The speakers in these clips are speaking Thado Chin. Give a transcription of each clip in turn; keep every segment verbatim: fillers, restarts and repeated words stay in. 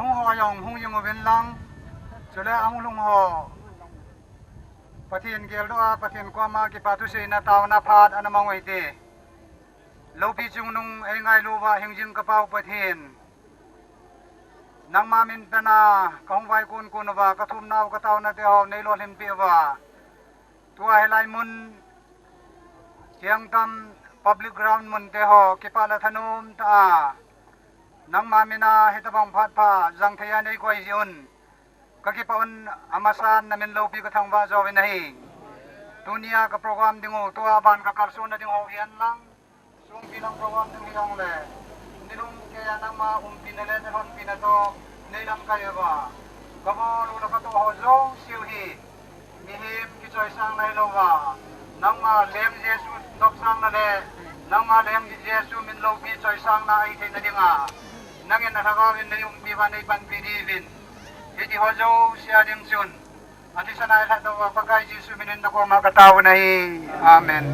Hung ho jong hung jing uvin lang, chule ahung lhung ho Pathen geldoh a, Pathen koma kipa thuseina taona phat ana mang u hite. Loupi chungnung eingailu uva hingjing ka Pa u Pathen, nangma min pena kahung vaikon kon uva, kathumnau kataona teho neilolhinpeh uva, tua hilai mun Thiangtam public ground mun teho kipah le thanom tah a nangma mina hitobang phat pha jangthei a neikoi jeh un kakipah un, amasan namin loupi kathangvah jouvin ahi. Tunia ka program ding u, tua ban kakalsonna ding ho hihen lang, songpi lang program ding hijongle, nilungkeiya nangma umpina le nilhonpina toh neilamkai uva, kabol u le katoh ho jouse u hi mihem kichoisangna hilouva, nangma leng Jesu nopsangna le nangma leng Jesu min loupi choisangna ahitheina dinga, nangin nalhagaovin neiumpi uva neipanpi diuvin, hitiho jouse a ding chun athisan a eilhatdoh uva Pakai Jesu minin nakoma katao u ahi. Amen.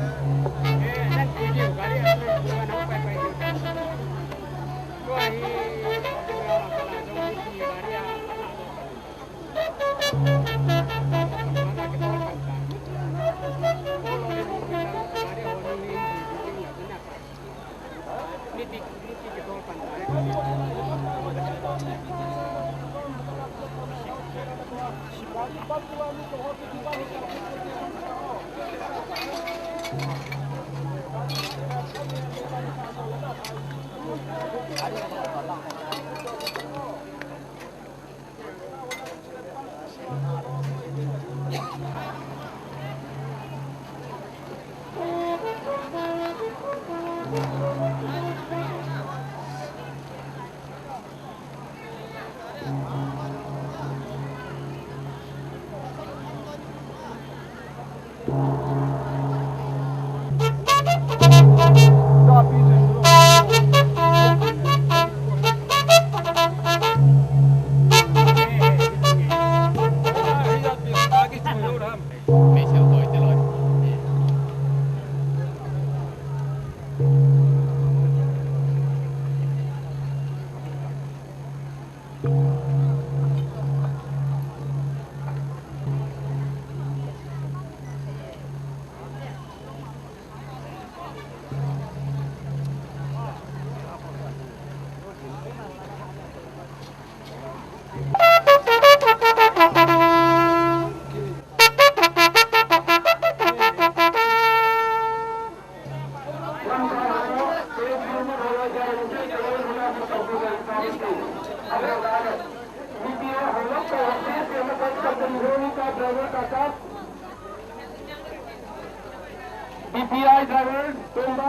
B P I driver, Tomba,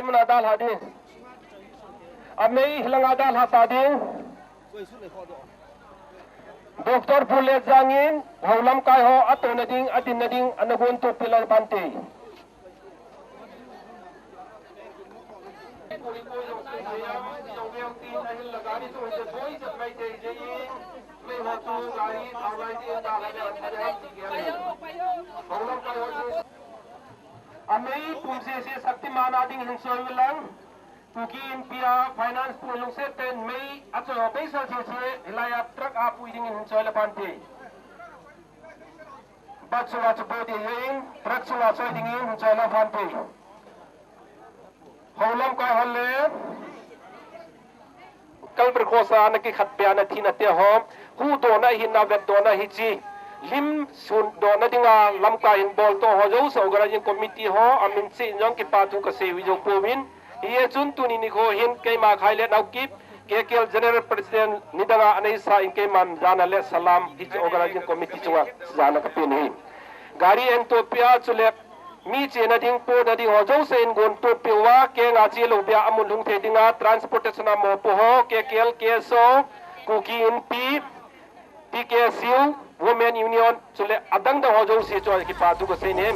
Muna dalha ding. Amei hilanga dalha ta ding. Doctor Pu Letjang in, hou lamkai ho, atohna ding, adinna ding, ana gon tuppi lou pante. Amei pum sese Shaktiman a ding hin soi u lang. Kuki Inpi a finance pu lungset ten mei achoi ho peisal sese hilai a truck a pui dingin hin soi le pante. Bus sunga chu po ding ahin, truck sunga soi dingin hin soi le pante. Hou lamkai ho le Kalvari Khosa na kikhat pia na thina te ho, huhdohna hinna vetdohna hiche lim sundohna dinga lamkai hin boltoh ho jouse organizing committee ho, amin cheh in jong kipa thu kasei u hi jou pouvin, hijeh chun tuni nikho hin keima Khailet Haokip, K K L General President nidanga aneisa in keiman jana le salam hiche organizing committee chunga jana kapen ahi. Gari eitohpi a chule mi chena ding, pona ding ho jouse in gon tuppi uva, kenga chelou bia amun lhung thei dinga, transportation a mopo ho, K K L, K S O, Kuki Inpi, T K S U, Women Union, chule adang dang ho jouse chu kipa thu kasei e.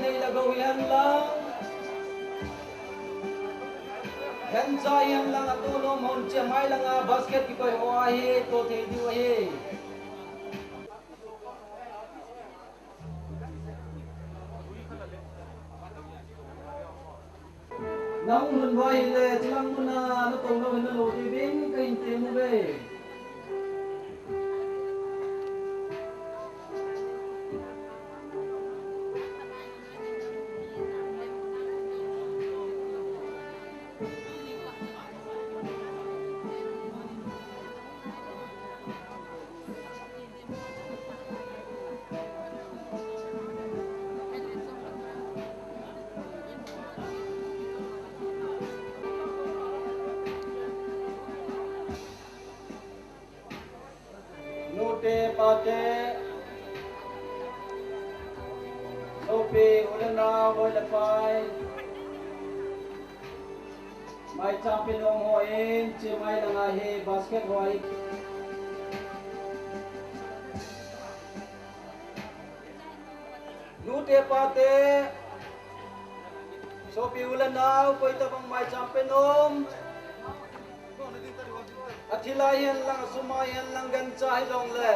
Nei la go yan la. Gancha yan la, atoh nom hon chia mai langa basket kikoi ho ahi, to thei diu ahi. Nahung lhun uva ahile, chilang muna natou lou hin nalo diuvin kahin tem uve. Nute pate, sopi u le nao, hoi le pai. Maicham penom hon, chia mai langa hi basket ho ahi. Nute pate, sopi u le nao, koi tabang maicham penom. Athil a hihen lang, asum a hihen lang, gancha hijongle,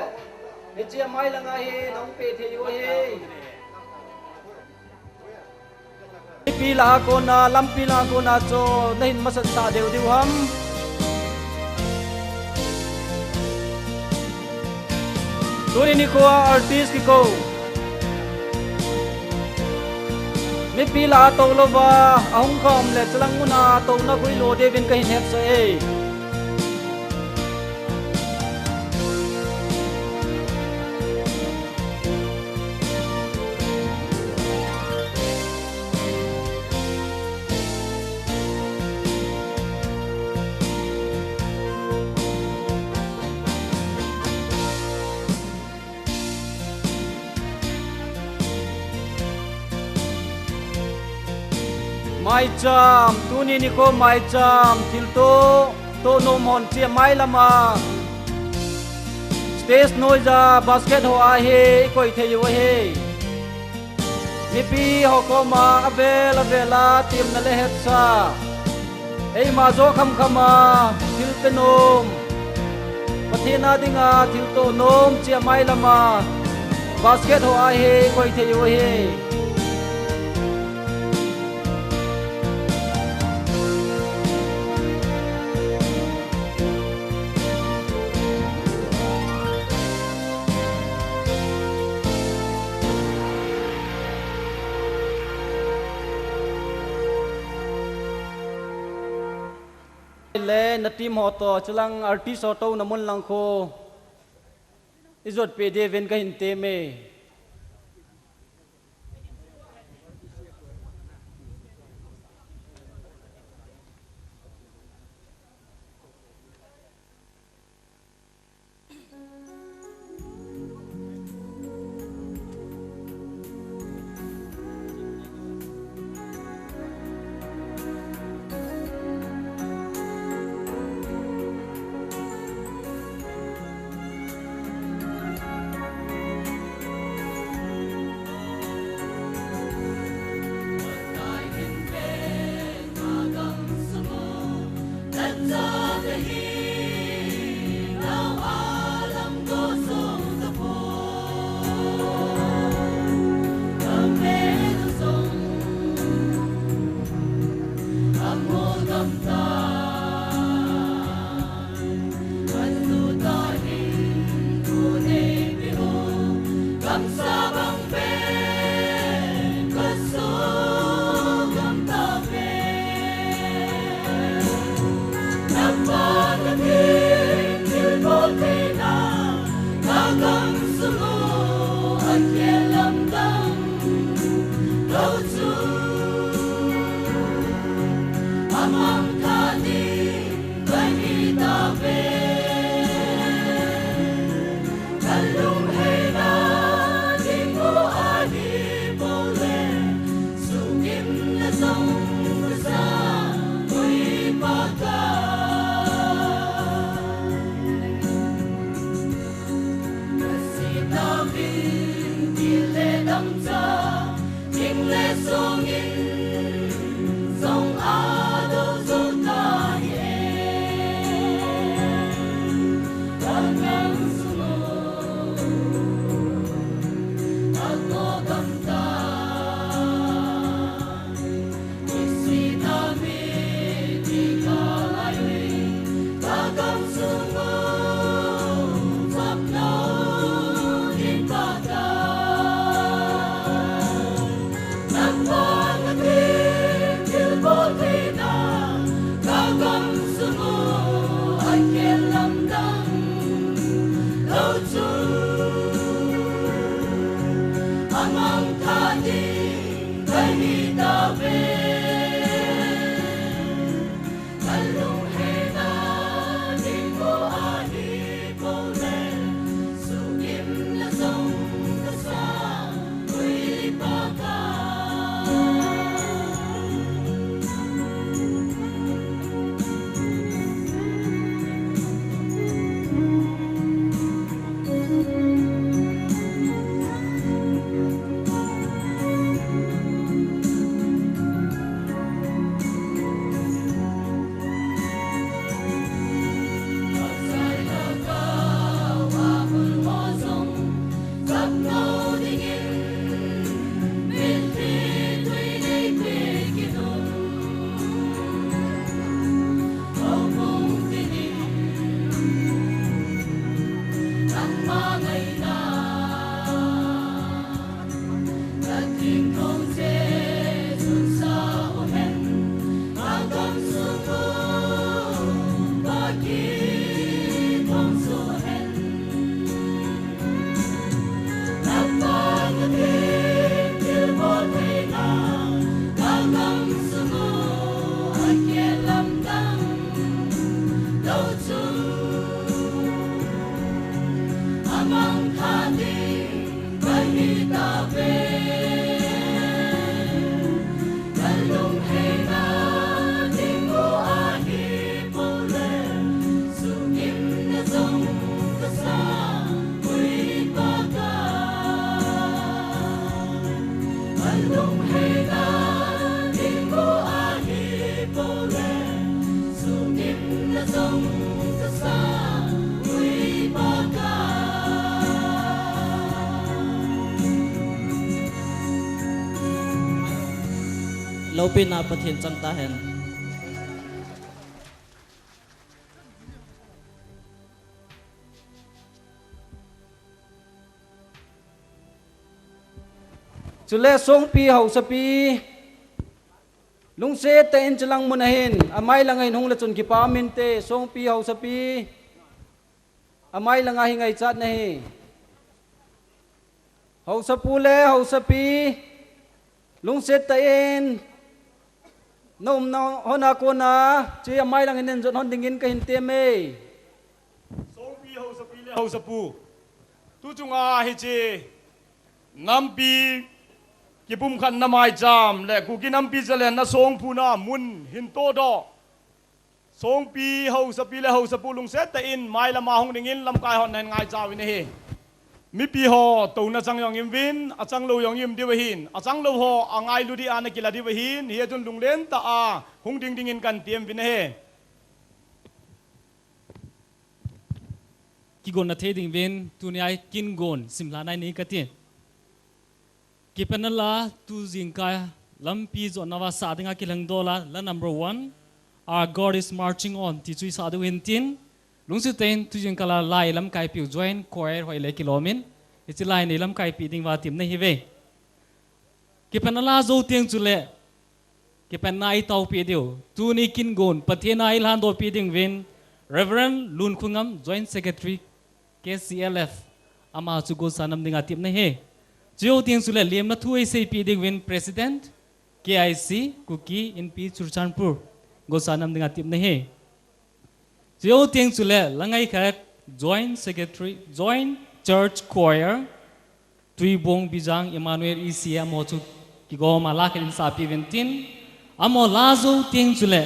hiche mai langa hi nahung pe thei u ahi. Mipi lah a kona, lampi lah a kona chu nahin masat sah deu diu ham? Tuni nikho a artist kikou, mipi lah a tou louva ahung kha um le, chilang muna touna khu ilo diuvin kahin hetsah e. Maicham, tuni nikho maicham, thilto toh nom hon chia mai lama, stage noija basket ho a hi ikoi thei u ahi. Mipi ho koma avel avel a temna le hetsah, eima joh khamkham a thil penom, Pathen a dinga thilto nom chia mai lama basket ho a hi ikoi thei u ahi. Le na team ho toh, chilang artist ho touna mun lang khu ijot peh diuvin kahin tem e. Loupina Pathen chang tahen. Chule Songpi Haosapi, lungset tah in chulang mun ahin, amai langa hin hung le chun kipa um inte, Songpi Haosapi, amai langa hi ngaichat nahi. Haosapu le Haosapi, lungset tah in, na umna hon a kona, hiche amai lang in jot hon dingin kahin tem e. Songpi Haosapi le Haosapu. Tu chunga hiche nampi kipumkhatna maicham le Kuki nampi zalenna songphuna mun hin todoh Songpi Haosapi le Haosapu lungset tah in mailama hung dingin lamkai hon nahin ngaicha uvin ahi. Mipi ho touna chang jong um uvin, achang lou jong um diu ahin, achang lou ho angailu dia nakila diu ahin, hichun lunglen tah a hung ding dingin kahin tem uvin ahi. Kigonna thei ding uvin, tunia kigon simlha nai ni kati. Kipanna la tu jingkah lampi jotna va sa dinga kilhengdoh la, la number one, Our God is Marching On, ti chu isah diu hintin, lungset tah in tu jingkah la la ilamkaipiu Joint Choir hoi le kilom in, hiche la in ilamkaipi ding va temna ahiuve. Kipanna la jou teng chule, kipanna itaopeh diu. Tuni kigon, Pathen a ilhandoh peh ding uvin, Reverend Lunkhongam, Joint Secretary, K C L F, ama chu gotsa nam dinga temna ahi. Chujou teng chule lemna thu eiseipeh ding uvin President, K I C, Kuki Inpi Churachandpur, gotsa nam dinga temna ahi. Chujou teng chule la ngaikhat Joint Secretary, Joint Church Choir, Tuibong Bijang Emmanuel E C A amaho chu kigoma la khat in sapeh uvin tin, amaho la jou teng chule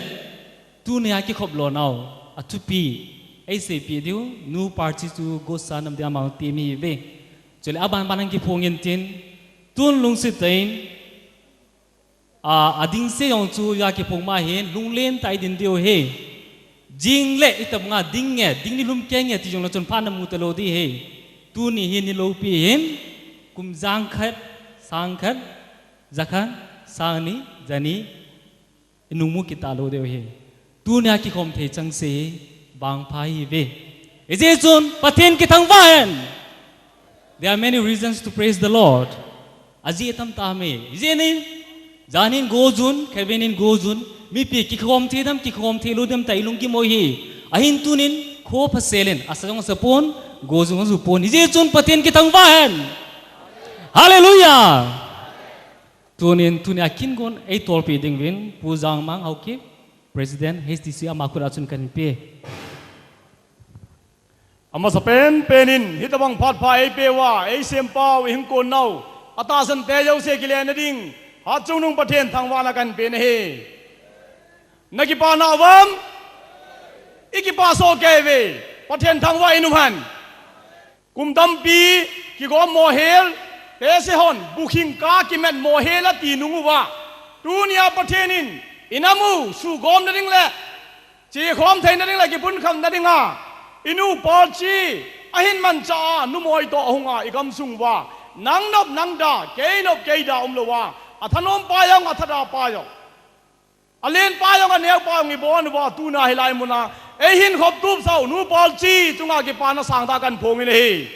tunia kikhop lonau athupi eiseipeh diu, nu party chu gotsa nam dinga amaho tem ahiuve. Chule aban ban in kiphong intin, tun lungset tah in, a, ading se jong chu ja kiphong ma hin, lunglen tah a idin diu ahi. Jing le itobanga ding nge, ding nilhum kei nge, ti jongle chun phat namu talou ding ahi. Tuni hi niloupi ahin, kum jangkhat, sangkhat, jakhat, sangni, jani, inung mu kit talou diu ahi. Tunia kikhom thei chengse hi, vangpha ahiuve. Hijeh chun, Pathen kithangvah hen. There are many reasons to praise the Lord. Ajeh atam tah me. Ijeh inem, jan hin go jun, khatvei nin go jun, mipi kikhom thei dem, kikhom thei lou dem tia ilunggim u ahi. Ahin tunin, kho phasel in, asa jong asa pon, go jong aju pon. Hijeh chun Pathen kithangvah hen. Hallelujah. Tunin, tunia kigon eitolpeh ding uvin, Pu Jangmang Haokip, President, H T C ama khut a chun kahin pe. Amasa penpen in, hitabang phat pha eipeuva, eisempau, eihung konnau, atahsan te jouse kilena ding, hatchungnung Pathen thangvahna kahin pe ahi. Nakipah nauvam? Ikipa sohkei uve, Pathen thangvah in um hen. Kum tampi kigom mohel, tehse hon, bukhing ka kimat mohel ati nung uva, tunia Pathen in, inam u sugomna ding le, chekhom theina ding le, kipunkhamna dinga, inu Palchi, ahin manchah a, numoi toh ahunga, igamsung uva, nang nop nang da, kei nop kei da umlouva, athanom pa jong, athada pa jong, alen pa jong, aneo pa jong, ibon uva, tuna hilai muna, eihin khop tup sau, nu Palchi, chunga kipana sangtah kahin phong in ahi.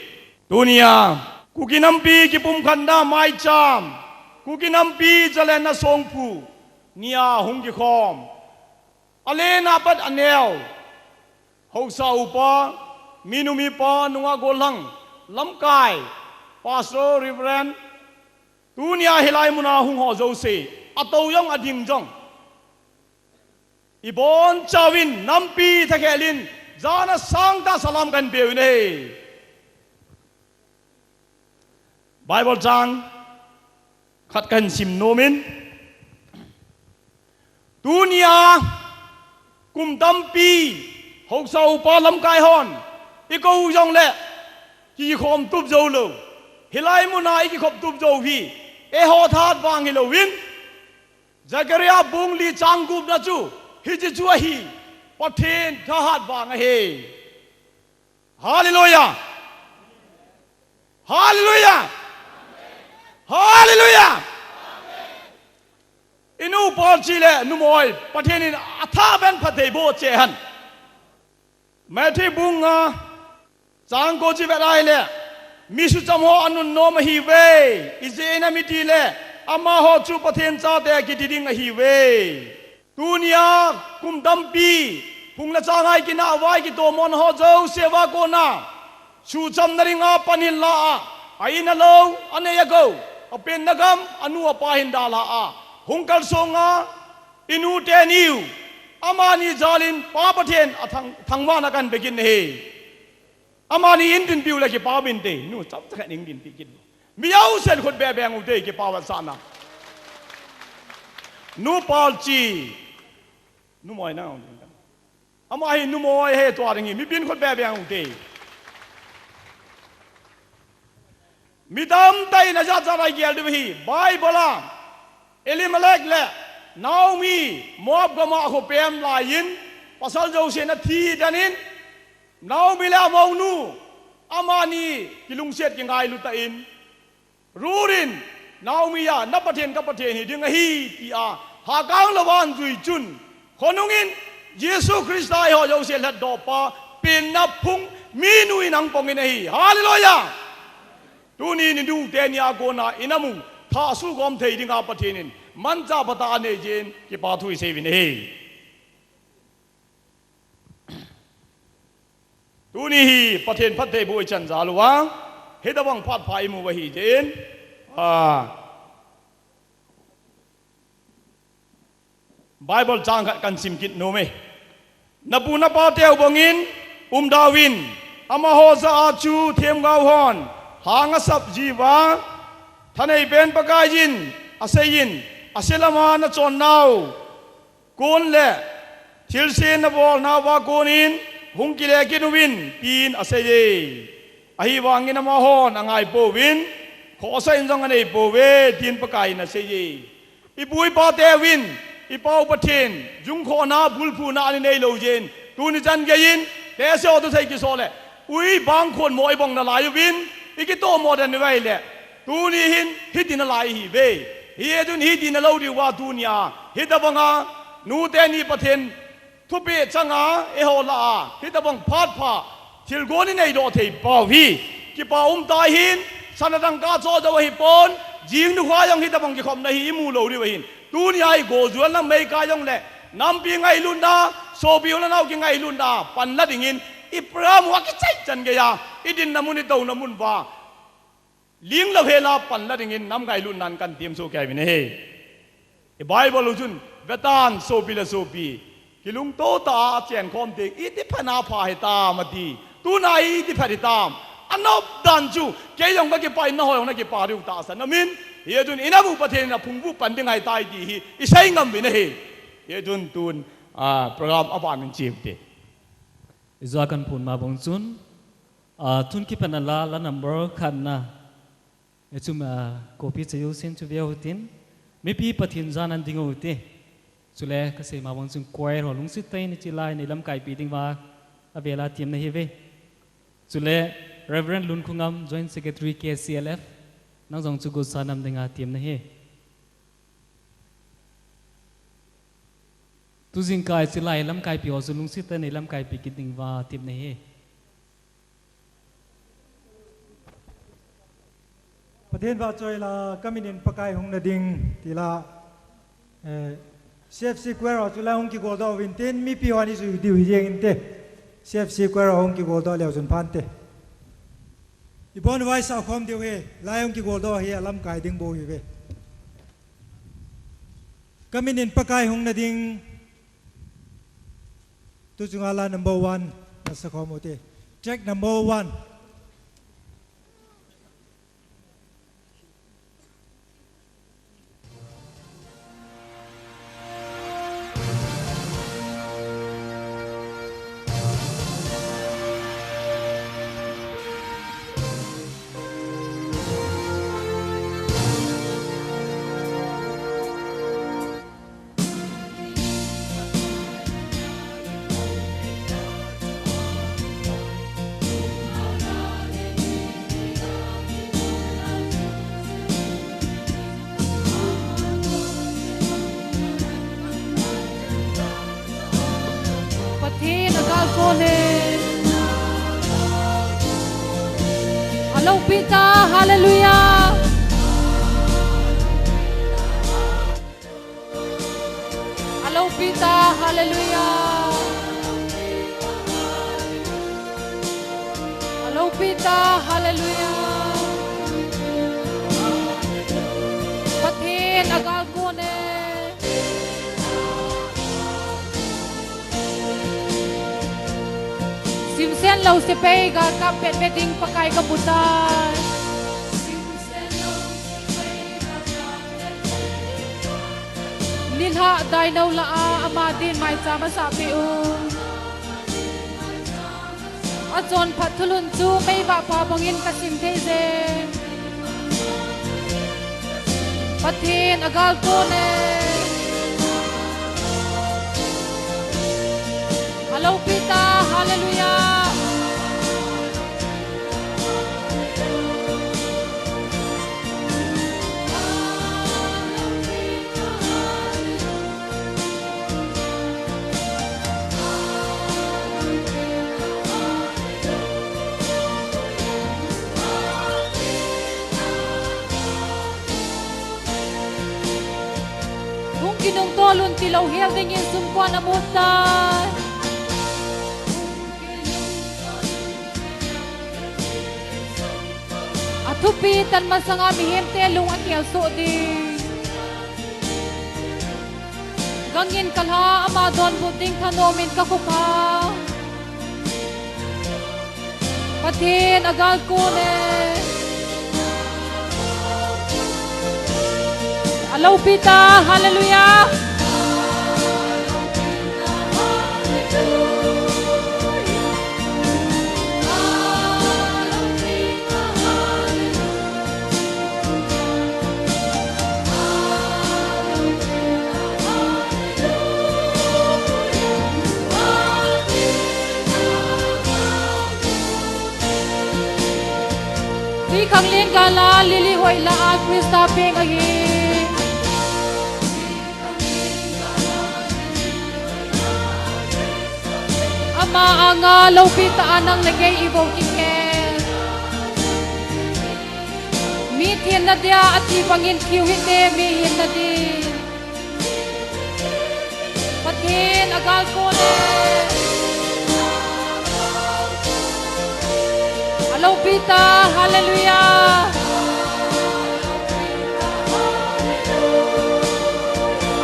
Tunia, Kuki nampi kipumkhatna maicham, Kuki nampi jalenna songphu, nia hung kikhom, alen a pat aneo, haosa upa, minu mipa, nungah gollhang, lamkai, Pastor, Reverend, tunia hilai muna hung ho jouse, atou jong ading jong, ibonchauvin nampi thakhel in, jana sangtah salam kahin peh uvin ahi. Bible chang khat kahin sim nom in, tunia kum tampi haosa upa lamkai hon ikou jongle kikhom tup joulou, hilai muna ikikhop tup jou hi, eiho thahat vang hilouvin, Zechariah bung li chang gupna chu hiche chu ahi, Pathen thahat vang ahi. Hallelujah! Hallelujah! Hallelujah! Inu Palchi le numoi, Pathen in athah beh in phatthei boh cheh hen. Matthew bung nga chang ko chu vet ahile, mi sucham ho anunnom ahiuve, ijeh inem itile, amaho chu Pathen chate kiti ding ahiuve. Tunia kum tampi phung le chang a ikinah uva, ikitomona ho jouse uva kona, suchamna dinga pan hin la a, a-in alou, anei agou, apenna gam, anu apa hin dalha a hung kalsong a, inu teniu, amani jalin Pa Pathen athang, thangvahna kahin pe kit ahi. Amani in dinpiu le kipa uvinte, nu chomcha khat in dinpi kit. Mi jousen khut beng beng ute, kipa vetsahna. Nu Palchi, numoi nang. Ama hi numoi ahi, tua ding hi, mipin khut beng beng ute. Mi tamtah in ajat jat a igel diu ahi, Bible a, Elimelech le Naomi, Moab gam a akhopi em laiyin, pasal jousen athi den in, Naomi le amounu, amani kilungset kingailu tah in, Ruth in, Naomi a, na Pathen ka Pathen hiding ahi, tia, hakang louva ajui chun, khonung in, Jesu Christa eiho jouse lhatdohpa, penna phung, minu in ahung pong in ahi. Hallelujah! Tuni ninu teni a kona, inam u, thah sugom thei dinga Pathen in manchah phatah anei jeh in, kipa thu isei uvin ahi. Tuni hi Pathen phattheiboh ichan jal uva, hitabang phat pha imu u ahi jeh in, a, Bible chang khat kahin sim kit nom e. Napu napateu bangin umda uvin, amaho jah a chu themgao hon lhang asap jiuva, thaneipen Pakaiyin aseiyin, ase lama nachonnau kon le thilse nabolnauva konin hung kile kit uvin, tin aseiye. Ahivangin amahon angaipouvin, khohsa in jong aneipouve, tin Pakaiyin aseiye. Ipu ipateuvin, iPau Pathen jungkhohna, bulphuna ana neilou jeh in, tuni chan geiyin, tehse ho toh sei kiso le, ui bang khonmo ibong nalai uvin, ikitomo den uva ahile, tuni hin hiti nalai ihiuve. Hijeh chun hiti nalou diuva tunia, hitabanga nu teni Pathen thupeh changa eiho lah a, hitabang phat pha thilgon ineidoh thei pau hi kipa umtah ahin, sana dangka choh jou ahipon, jing nikho jong hitabang kikhopna hi imu lou diu ahin. Tunia igojualna meikai jongle, nampi ngailutna, sopi u le nao kingailutna panla dingin, iprogram u akichai chan geiya, idinna mun, itouna mun uva linglou hela panla dingin nam ngailutnan kahin temsoh kei uvin ahi. I Bible u chun, vetan sopi le sopi, Kilungto tah a achen khom ding, iti phat a pha hitam ati. Tuna iti phat hitam. Anop dan chu, kei jong kakipah in, nahoi jong nakipah diu tahsan amin. Hijeh chun inamu Pathen in aphung vuh pan ding ahitai ti hi, isei ngam uvin ahi. Hijeh chun tun, ah, program aban in chim te. Ijua kaphun ma bang chun, ah, tun kipat a la, la number khatna. Hichun, ah, copy cheu sin chu veu tin. Mipi Pathen jana ding uvin te. Chule kasei ma bang chun choir ho lungset tah in hiche lai nei lamkaipi ding uva avel a temna ahiuve. Chule Reverend Lunkhongam, Joint Secretary K C L F, nang jong chu gotsa nam ding a temna ahi. Tujingkah hiche lai lamkaipi ho chu lungset tah in nei lamkaipi kit ding uva temna ahi. Pathen vahchoi la, kamin in Pakai hung na ding, ti la, eh, C F C choir ho chu la hung kigoldoh uvin tin, mipi hon ijui diu hi jeng inte. C F C choir ho hung kigoldoh leu chun phan te. Ibon vai sa khom diu hi, la hung kigoldoh hi alamkai ding bou ahiuve. Kamin in Pakai hung na ding. Tu chunga la number one, na sa khom ute. Track number one. Pathen agalkon e. Alopi ta, hallelujah. Alopi ta, hallelujah. Alopi ta, hallelujah. Pathen agalkon e. Simsen lou sepai galkap pet pet ding Pakai kamu tai. Nilhah dainou lah a ama din maicham asah peh un. Achonphat thulhun chu meivah pa bangin kasim thei jeng. Pathen agalkon e. Alopi ta, hallelujah. Hung kinungto lun tilou hel dingin sumkon amu tai. Athupi tan masanga mihemte lung akhel soh ding. Gangin kalha ama donbut ding thanom in kakhopha. Pathen agalkon e. Alopi ta, hallelujah. Twikhanglen gal a Lily Hoilhah a Christa peng ahi. Ama anga lopi tah a nang le kei ibou kikhel. Mi thenna dia ati bangin thiu hite mi hinna din. Pathen agalkon e. Alopi ta, hallelujah.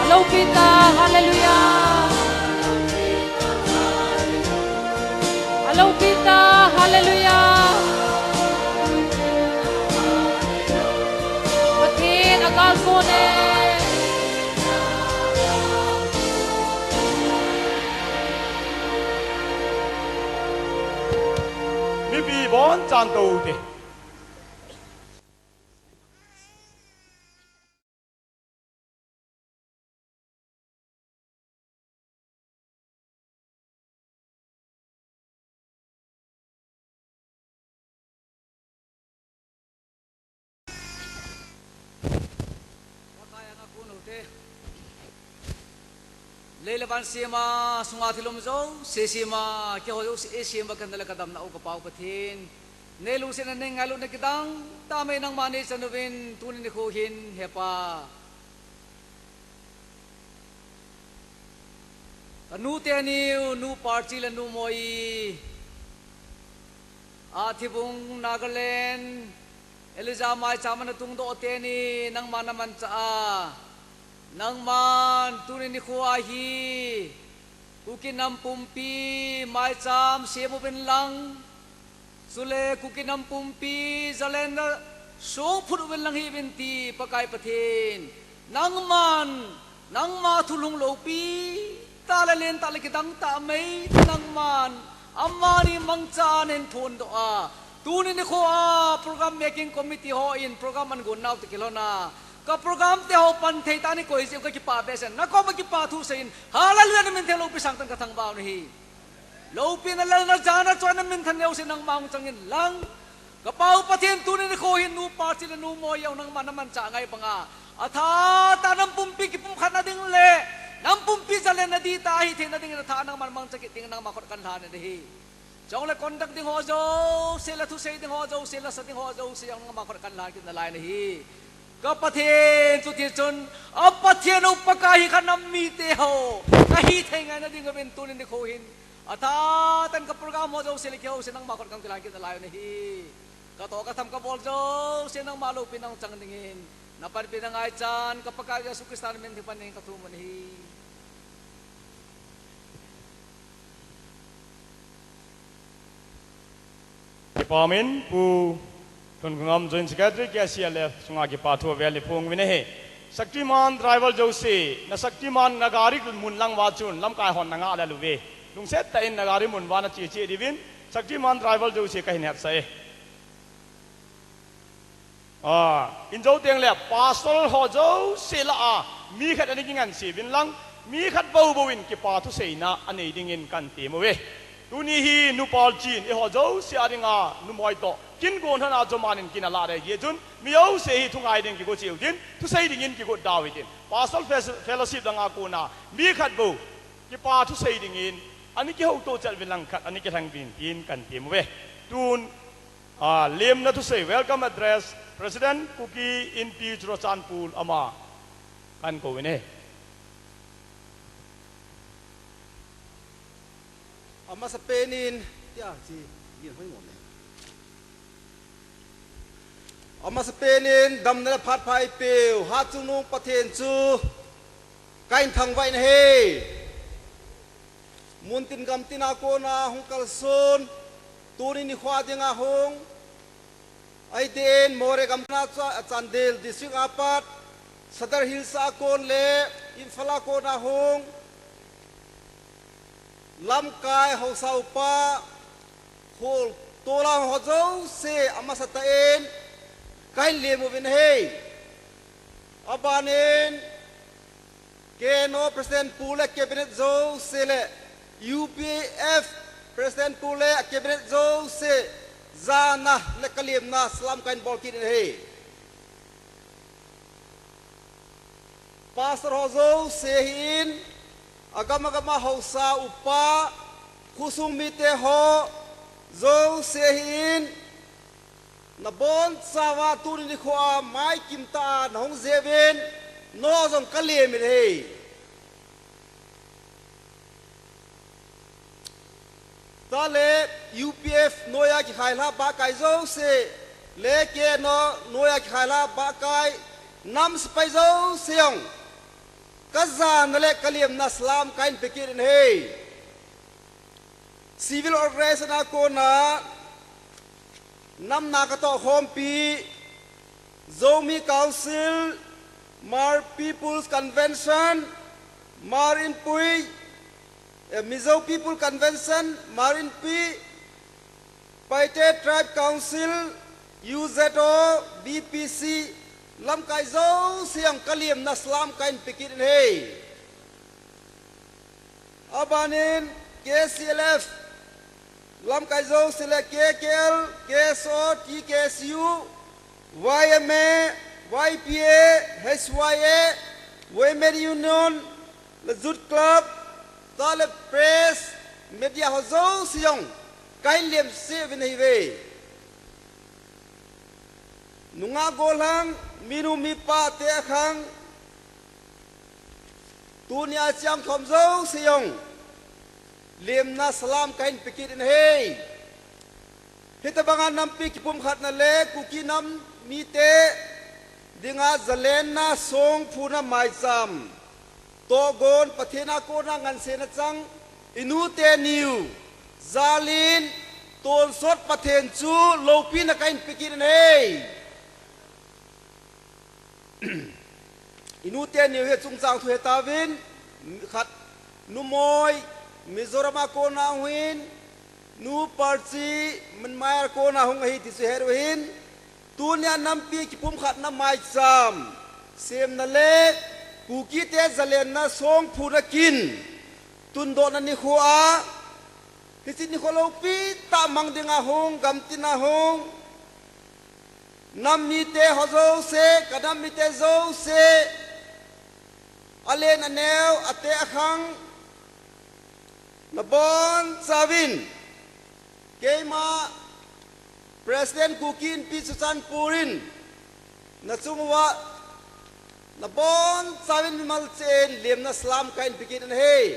Alopi ta, hallelujah. Lopi ta, hallelujah. Pathen agal kone. Mipi bon chan to te. Lei le van sema, sunga thilum jouse sema, keiho jouse sema, kadamna le kadamnau ka Pau Pathen. Nei lungsetna nei ngailutna kidang tah mai nangma nei chan uvin tuni nikho hin he Pa. Ka nu teni u, Nu Parchi le Nu Moi. A Thibung Nagaland, Elijah maicham ana tungdoh teni, nangma na manchah a. Nangman tuni nikho a hi, Kuki nam pumpi maicham sem uvin lang. Chule Kuki nam pumpi zalenna songphut uvin lang hih uvin ti Pakai Pathen. Nangman, nangma thulhung lopi tah le len tah le kidang tah mai nangman. Amani mangcha nen thondoh a. Tuni nikho a program making committee hon program agon nau te kilhon a. Ka program te ho pan thei tah ni koi jeh u ka kipah behseh. Na koma kipah thu seiyin. Hallelujah na min theng lopi sangtah in ka thangvah u ahi. Loupina, lalna, jana, choina minthanna jouse nangma hung chang in lang. Ka Pau Pathen tuni nikho hin Nu Parchi le Nu Moi jong nangma na manchah ngai banga. Atha tah nam pumpi kipumkhatna ding le nam pumpi zalenna ding tah ahi theina dingin atha nangman mangcha kit ding nangma khut kan lhan in ahi. Chule conduct ding ho jouse le thusei ding ho jouse le sa ding ho jouse jong nangma khut kan lhan kit nalai in ahi. Ka Pathen chu tichun, a Pathen u Pakai hi kha nam mite ho, ka hithei ngaina ding uvin tuni nikho hin. Atha tah in ka program ho jouse le keiho jouse nangma khut kan kilhan kit nalai u ahi. Ka toh ka tham ka bol jouse nangma loupina hung chang dingin. Na panpina ngaichan, ka Pakai Jesu Christa na min theng pan in ka thum u ahi. Kipa umin, Pu Lhunkhangam Joint Secretary, K C L F, sunga kipa thu avel iphong uvin ahi. Shaktiman driver jouse, na Shaktiman na gari mun lang uva chun, lamkai hon na ngah lel uve. Lungset tah in na gari mun uva na che che diuvin, Shaktiman driver jouse kahin hetsah e. Ah, in jou teng le pastor ho jouse lah a, mi khat ana kingansei uvin lang, mi khat bou bou in kipa thuseina anei dingin kan tem uve. Tuni hi Nu Parchi in eiho jouse a dinga Nu Moi toh kin gon hon a joman in kin alah dei jeh chun, mi jouse hi thungai ding kigo cheh u hitin, thusei dingin kigo da u hitin. Pastor Fe-, Fellowship langa kona mi khat bou kipa thusei dingin, ana kihouto chet uvin lang khat ana kilheng uvin tin kan tem uve. Tun Ah, lemna thusei, welcome address, President Kuki Inpi Churachandpur ama kan kou in ahi. Amasapen in, tia, chi, yin hoi ngom e. Amasapen in, damna le phat pha eipeu, Hatchungnung Pathen chu, kahin thangvah in ahi. Muntin gamtin a kona hung kalson, tuni nikho dinga hung, ahi tin Moreh gamtin a chu Chandel District a pat, Sadar Hills a kon le Imphal a kona hung, lamkai haosa upa, khol tolang ho jouse amasatah in, kahin lem uvin ahi. Abanin, K N O President pu le Cabinet jouse le U P F President pu le Cabinet jouse jana le kalemna salam kahin bol kit in ahi. Pastor ho jouse ahin, agam agam a haosa upa, khosung mite ho jouse ahin, nabonchauva tuni nikho a maikim tah a nahung jeh uvin, nangho jong kalem in ahi. Chule U P F noiya kikhai lha bahkai jouse, le K N O noiya kikhai lha bahkai nam sepai jouse jong, kajana le kalemna salam kahin pe kit in ahi. Civil organization a kona namna katoh khompi, Zomi Council, Hmar People's Convention, Hmar Inpui, eh, Mizo People Convention, Hmar Inpui, Paite Tribe Council, U Z O, B P C, lamkai jouse jong kaliamna salam kahin pekit in ahi. Abanin K C L F, lamkai jouse le K K L, K S O, T K S U, Y M A, Y P A, H Y A, Women Union, le Youth Club, tale press, media ho jouse jong kahin liamseh uvin ahiuve. Nungah gollhang, minu mipa te akhang, tunia chang khom jouse jong liamna salam kahin pekit in ahi. Hitobanga nampi kipumkhatna le Kuki nam mite dinga zalenna songphuna maicham tohgon Pathen a kona ngansena chang, inute niu jalin tonsot Pathen chu loupina kahin pekit in ahi. Inute niu hi chungchang thu hetauvin, khat numoi, Mizoram a kona hungin, nu Parchi, Myanmar a kona hung ahi ti chu het uvin, tunia nampi kipumkhatna maicham semna le Kukite zalenna songphuna kin tundohna nikho a, hiche nikho loupi tah mang dinga hung, gamtina hung, nam mite ho jouse, ka nam mite jouse, alen aneo, ate akhang, nabonchauvin, keima President Kuki Inpi Churachandpur in nachung uva nabonchauvin mimal cheh in liamna salam kahin pekit in ahi.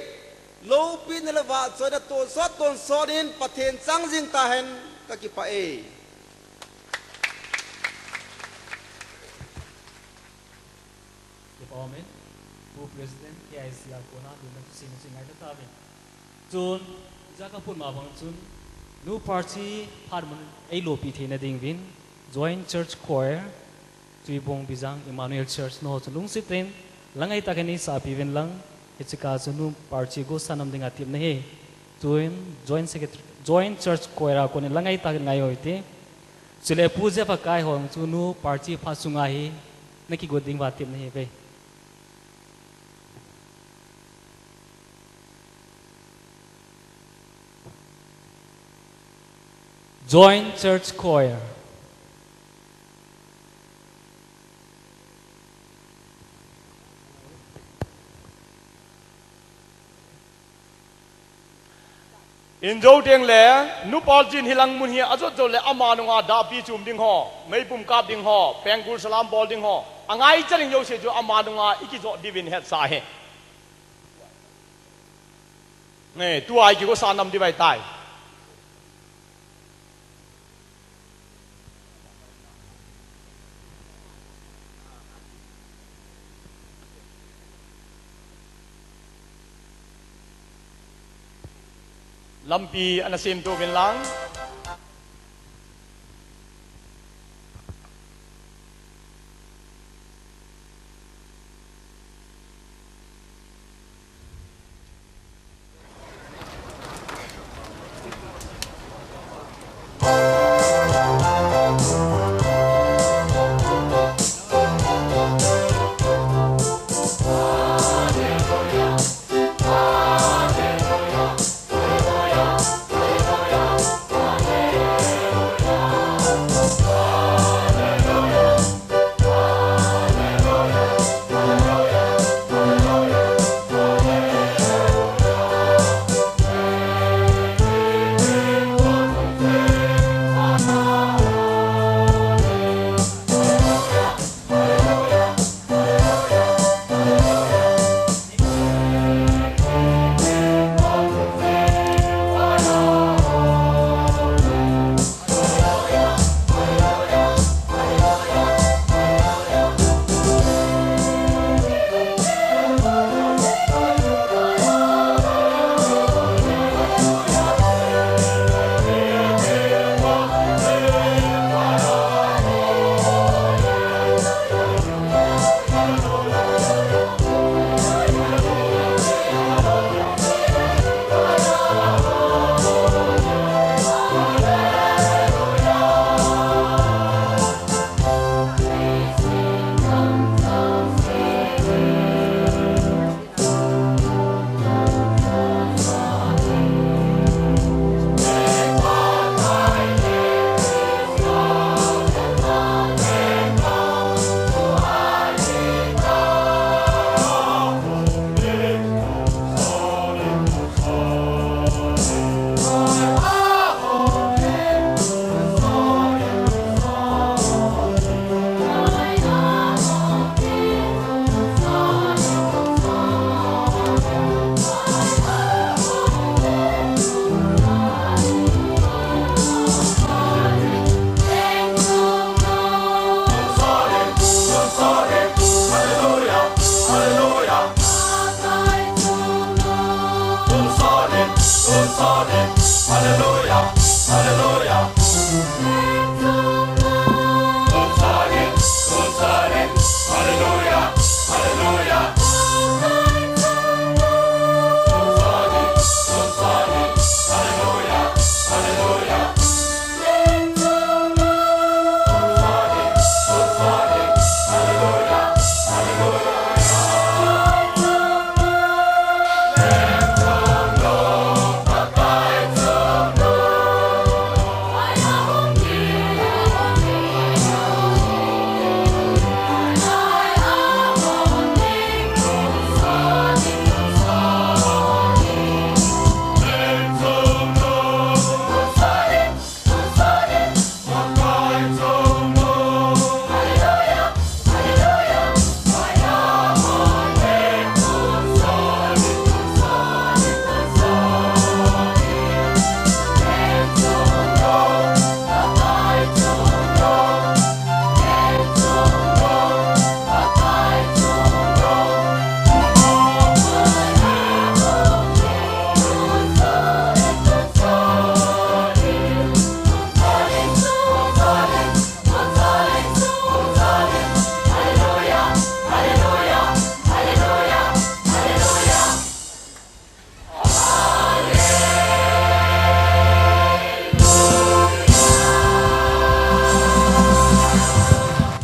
Loupina le vahchoina tonsot tonsot in Pathen chang jing tahen, kakipah e. Kipah e. Pu President, K I C a kona lungna thusei na chu ngaito tauvin. Chun, ija kaput ma bang chun, nu Parchi phat mun eiloupi theina dinguvin, Joint Church Choir, Tuibong Bijang Emmanuel Church, nangho chun lungset in, langaitah in neisapi uvin lang, hiche kah chu nu Parchi gosa nam dinga tepna ahi. Tun, Joint Secretary, Joint Church Choir a konin langaitah in ngai uhite. Chule Pu Jeff Akai ho chu nu Parchi phat sunga hi nakigot diuva tepna ahiuve. Joint Church Choir. Injo teng le, nu Parchin hilang mun hi ajot jou le ama nunga dahpi chum ding ho, meipum kap ding ho, pengkul salam bol ding ho, angai cha ding jouse chu ama nunga ikijot diuvin hetsah ahi. Nge, tua ikigosa nam diu ahitai. Lampi ana semto uvin lang.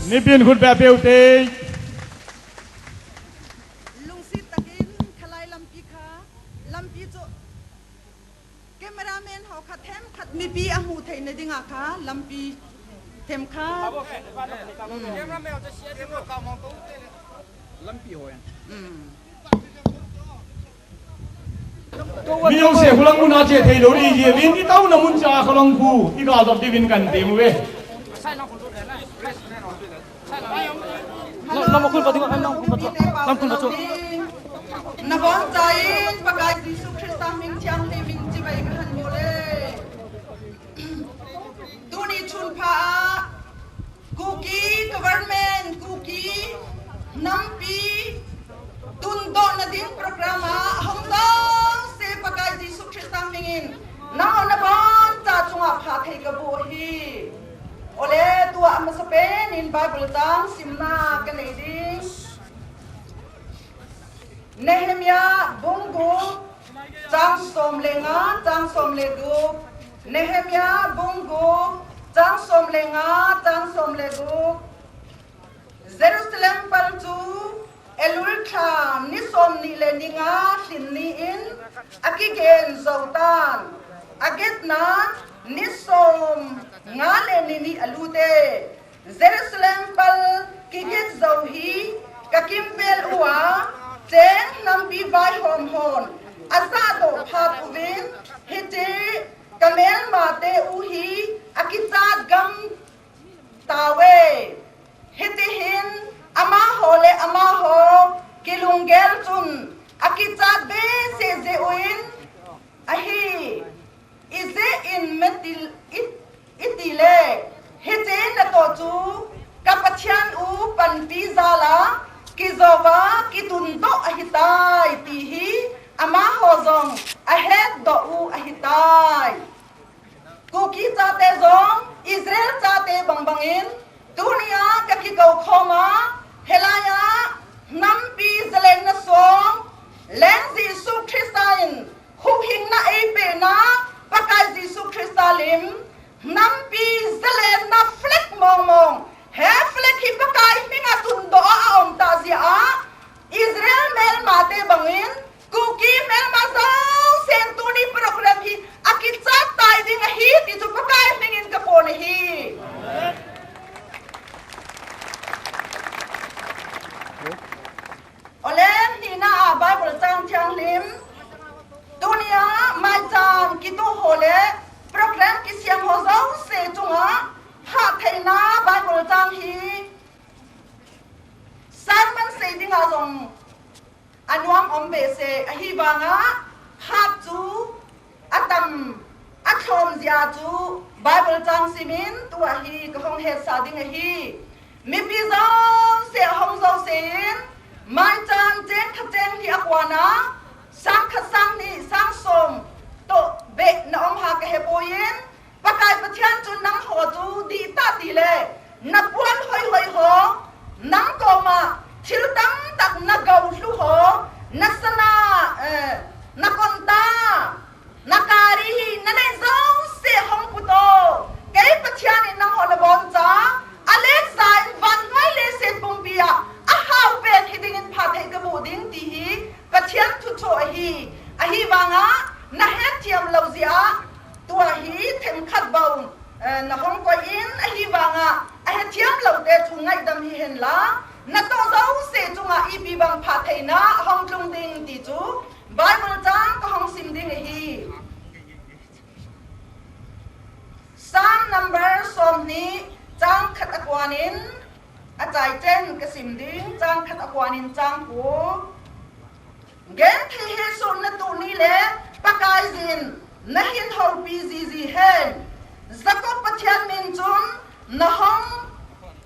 Nipin khut beh a peu te. Lungsit takin khalai lampi kha, lampi chu cameraman ho kha themkhat mipi a mu theina dinga kha lampi themkhat. Lampi ho yan. Mi jong se khulang mun a che thei lou di jeh in, i tauna mun cha khulang khu i ga jot diuvin kan ti mu ve. Na, na ma khun pa ding, na khun pa chu, na khun pa chu. Nabonchauvin Pakai Jesu Christa min thiang te min chibai kahin bol e. Tuni chun pha a Kuki government, Kuki nampi tundohna ding program a hung dong se Pakai Jesu Christa mingin nangho naboncha chunga phatthei kaboh ahi. Ole, tua amasapen in Bible chang simna kanei ding. Nehemiah bung gup, chang som le nga, chang som le gup. Nehemiah bung gup, chang som le nga, chang som le gup. Jerusalem pal chu Elul lha ni som ni le ni nga lhin ni in akigen jou tan. Agetna ni som nga le ni ni alut e. Jerusalem pal kiget jou hi kakimpel uva, cheng nampi vaihom hon ajahdoh phat uvin, hiche kamelmate u hi akichat gam tauve. Hiti hin amaho le amaho kilunggel chun akichat behseh jeh uvin ahi. Ijeh inem iti, i, itile, hiche natoh chu ka Pathen u panpi jal a kijou a kitundoh ahitai, ti hi amaho jong ahetdoh u ahitai. Kuki chate jong Israel chate bangbangin tunia kakikou khom a, hilai a nampi zalenna song, Leng Jesu Christa in huhhingna eipehna, Pakai Jesu Christa lim, nampi zalenna flag mong mong, he flag hi Pakai hminga tundoh a aum tah jeh a, Israel melmate bangin, Kuki melma jousen tuni program hi akichat tai ding ahi ti chu Pakai hmingin kapon ahi. Ole, nina a Bible chang thianghlim. Tunia maicham kitoh ho le program kisiam ho jouse chunga phattheina Bible chang hi sermon sei dinga jong anuam um behseh, ahivanga phat chu atam, alhom jeh a chu Bible chang simin tua hi kahung hetsa ding ahi. Mipi jouse ahung jouse in, maicham cheng khat cheng ni a kona, sang khat sang ni, sang som toh beh na um ha kahepoi in, Pathian chu nangho chu dihtah tile, na puan hoihoi ho, nang koma thil tamtah na gou lhu ho, na sana, eh, na konta, na kari hi, na nei jouse hong puto. Kei Pathian in nangho naboncha, alekha in vannoi leiset pumpi a, ahao pen hiding in phatthei kaboh ding ti hi Pathian thuchom ahi. Ahivanga, na hetthem lou jeh a, tua hi themkhat bou, eh, na hong koi in, ahivanga, ahetthem lou te chu ngaidam hihen lang, natoh jouse chunga ipi bang phattheina ahung lhung ding ti chu Bible chang kahung sim ding ahi. Psalm number somni, chang khat a kon in, achai chen kasim ding, chang khat a kon in chang ko. Genthei hesoh na tuni le Pakaiyin nahin houpi jiji hen. Jacob Pathian min chun nahong,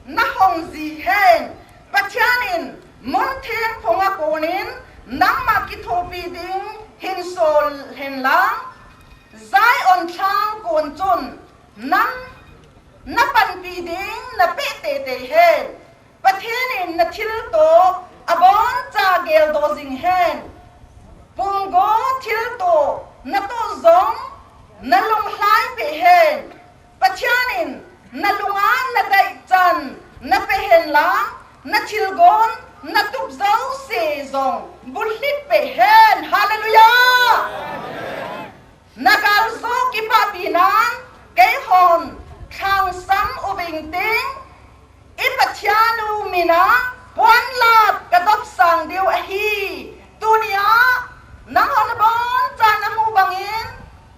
nahong ji hen. Pathian in mun theng phunga kon in nangma kithopi ding hin sol hen lang. Zion lhang kon chun nang napanpi ding napeh teitei hen. Pathian in nathilto abonchan geldoh jing hen. Pumgo thilto natoh jong nalunglhai peh hen. Pathian in nalunga nadei chan napeh hen lang, nathilgon natup jouse jong bulhit peh hen. Hallelujah! Nagaljo kipahpi nan, keihon lhangsam uving ting, i Pathian u mina puanlat kadopsang diu ahi. Tunia, nangho naboncha namu bangin,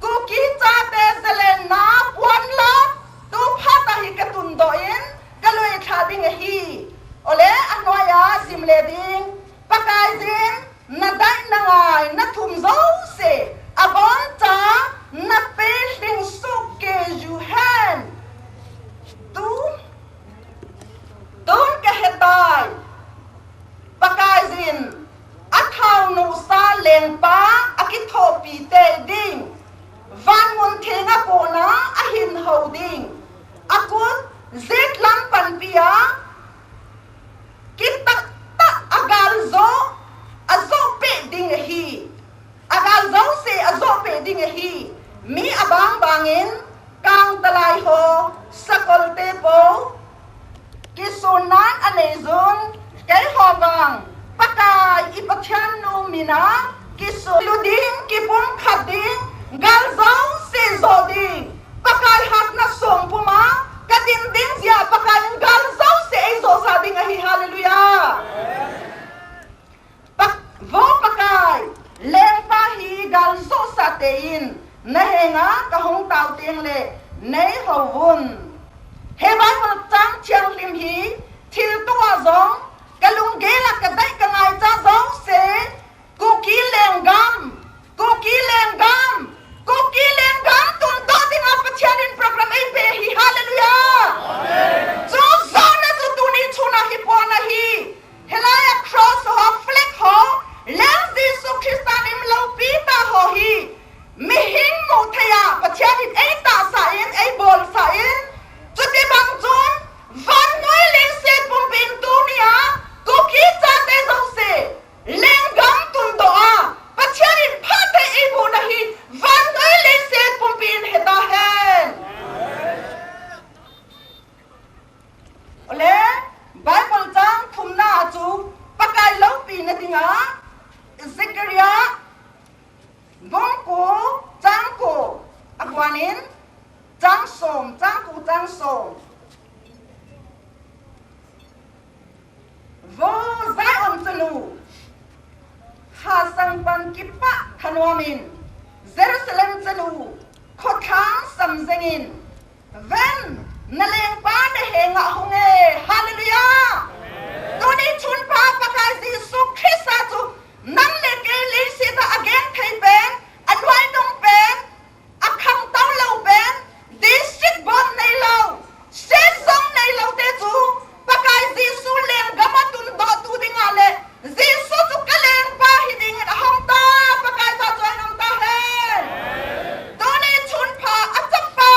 Kuki chate jalenna puanlat, tu phat a hi katundoh in, kalui lha ding ahi. Ole, anoiya sim le ding, Pakaiyin, nadei nangai nathum jouse, aboncha napeh lhing soh kei u hen. Tu, tun kahetai. Pakaiyin, athao nusa lengpa akithopi tei ding. Van mun thenga kona ahin hou ding. Akut, jetlam panpi a, kitah tah a galjo, ajoh peh ding ahi. Agal jouse ajoh peh ding ahi. Mi abang bangin, kangtalai ho, sakolte po, kisunnan anei jun, keiho vang, Pakai i Pathian u mina, kisunlu ding, kipumkhat ding, gal jouse joh ding. Pakai hatna song puma, kadin ding jeh a Pakai in gal jouse eijohsah ding ahi, hallelujah. Pa, vo Pakai, lengpa hi gal johsah tei in, nahenga kahung tao teng le, neihou vun. He Bible chang thianghlim hi, thilto a jong, kalunggel a kadei kangaicha jouse, Kuki lenggam, Kuki lenggam, Kuki lenggam tundoh dinga Pathian in program eipeh hi, hallelujah. Amen. Chu jona chu tuni chuna hi pona hi. Hilai a cross ho, flag ho, leng Jesu Christa in loupi ta ho hi. Mihing muthei a, Pathian in eitahsan, eibolsan. Chuti bang chun, vannoi leiset pumpin tunia, Kuki chate jouse, lenggam tundoh a, Pathian in phatthei eiboh na hi, vannoi leiset pumpin heta hen. Ole, Bible chang thumna chu, Pakai loupina dinga, Zechariah, bung ko, chang ko, a kuan in, chang som, chang ko, chang som. Vo Zion chanu, hasang pan kipah thanom in, Jerusalem chanu, khotlang sam jeng in, ven, na lengpa nahenga hung e, hallelujah. Tuni chun pa Pakai Jesu Christa chu, nang le kei leiset a agenthei pen, anuai nung pen, akhangtou lou pen, district board neilou, state jong neilou te chu, Pakai Jesu lenggam a tundoh tu dinga le, Jesu chu ka lengpa hi dingin ahung ta, Pakai ta chu ahung ta hen. Tuni chun pa, achapa,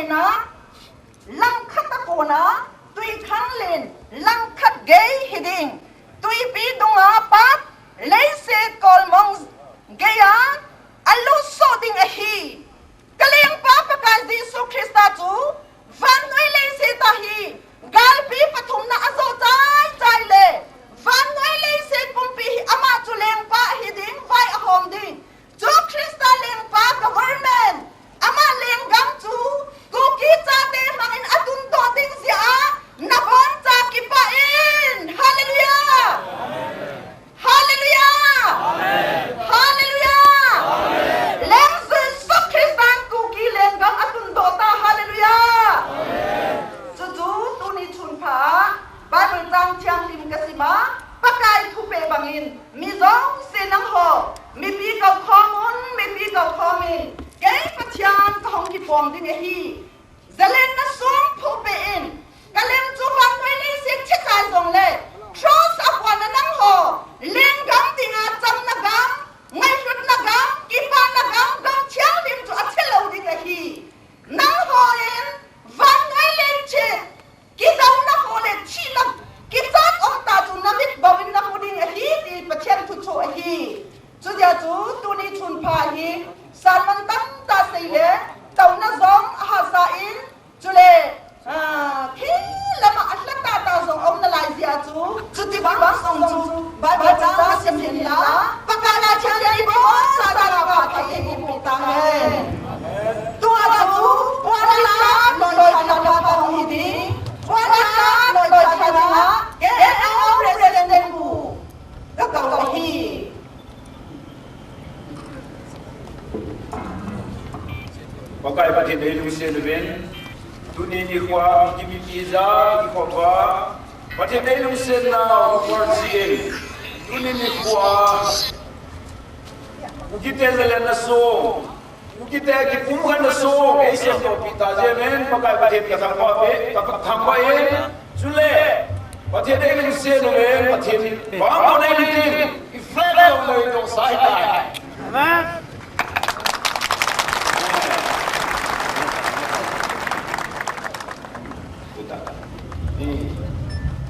na, langkhat a kona, twikhanglen, langkhat gei hiding, twipi dunga pat, leiset kolmong geiya, alutsah ding ahi. Ka lengpa Pakai Jesu Christa chu, vannoi leiset a hi, galpi pathumna ajo chai chai le, vannoi leiset pumpi hi ama chu lengpa hiding, vai ahom ding. Chu Christa lengpa government, ama lenggam chu, Kuki chate mangin atundoh ding jeh a, naboncha kipah in. Hallelujah! Hallelujah! Hallelujah! Leng Jesu Christan Kuki lenggam atundoh ta. Hallelujah! Chuchu tuni chunpha, Bible chang thianghlim kasima, Pakai thupeh bangin, mi jouse nangho, mipi koukhom un, mipi koukhom in, kei Pathen kahung kiphong ding ahi. Zalenna song thupeh in, ka leng chu vannoi leiset chechai jongle, cross a puana nangho, lenggam dinga chamna gam, ngailutna gam, kipana gam, gam thianghlim chu achelou ding ahi. Nangho in, vannoi leiset, kidouna ho le thina, kichat umtah chu namit bou in namu ding ahi ti Pathen thusoh ahi. Chujeh chu tuni chunpha hi, sermon tamtah sei le, touna jong ahahsa in, chule, ah, thil lama alha tahtah jong aum nalai jeh chu, chuti bang song chu, Bible chang asim hinla, Pakai a thianghlim in iboncha dinga phatthei eiboh tahen. Tua chu, puanla loi thaina pa hung hiding, puanla loi thaina, KNO President pu, kakou ahi. Pakai Pathen eilungset uvin, tuni nikho a, kimipi ja, ikhopa, Pathen eilungsetna, Upper G M, tuni nikho a, Kukite zalenna song, Kukite kipumkhatna song, eisemdoh peh ta jeh in, Pakai Pathen kathangvah e, kathangvah e, chule, Pathen eilungset uvin, Pathen, bang kon eilutin, i flag jong loi doh sai tai. Amen.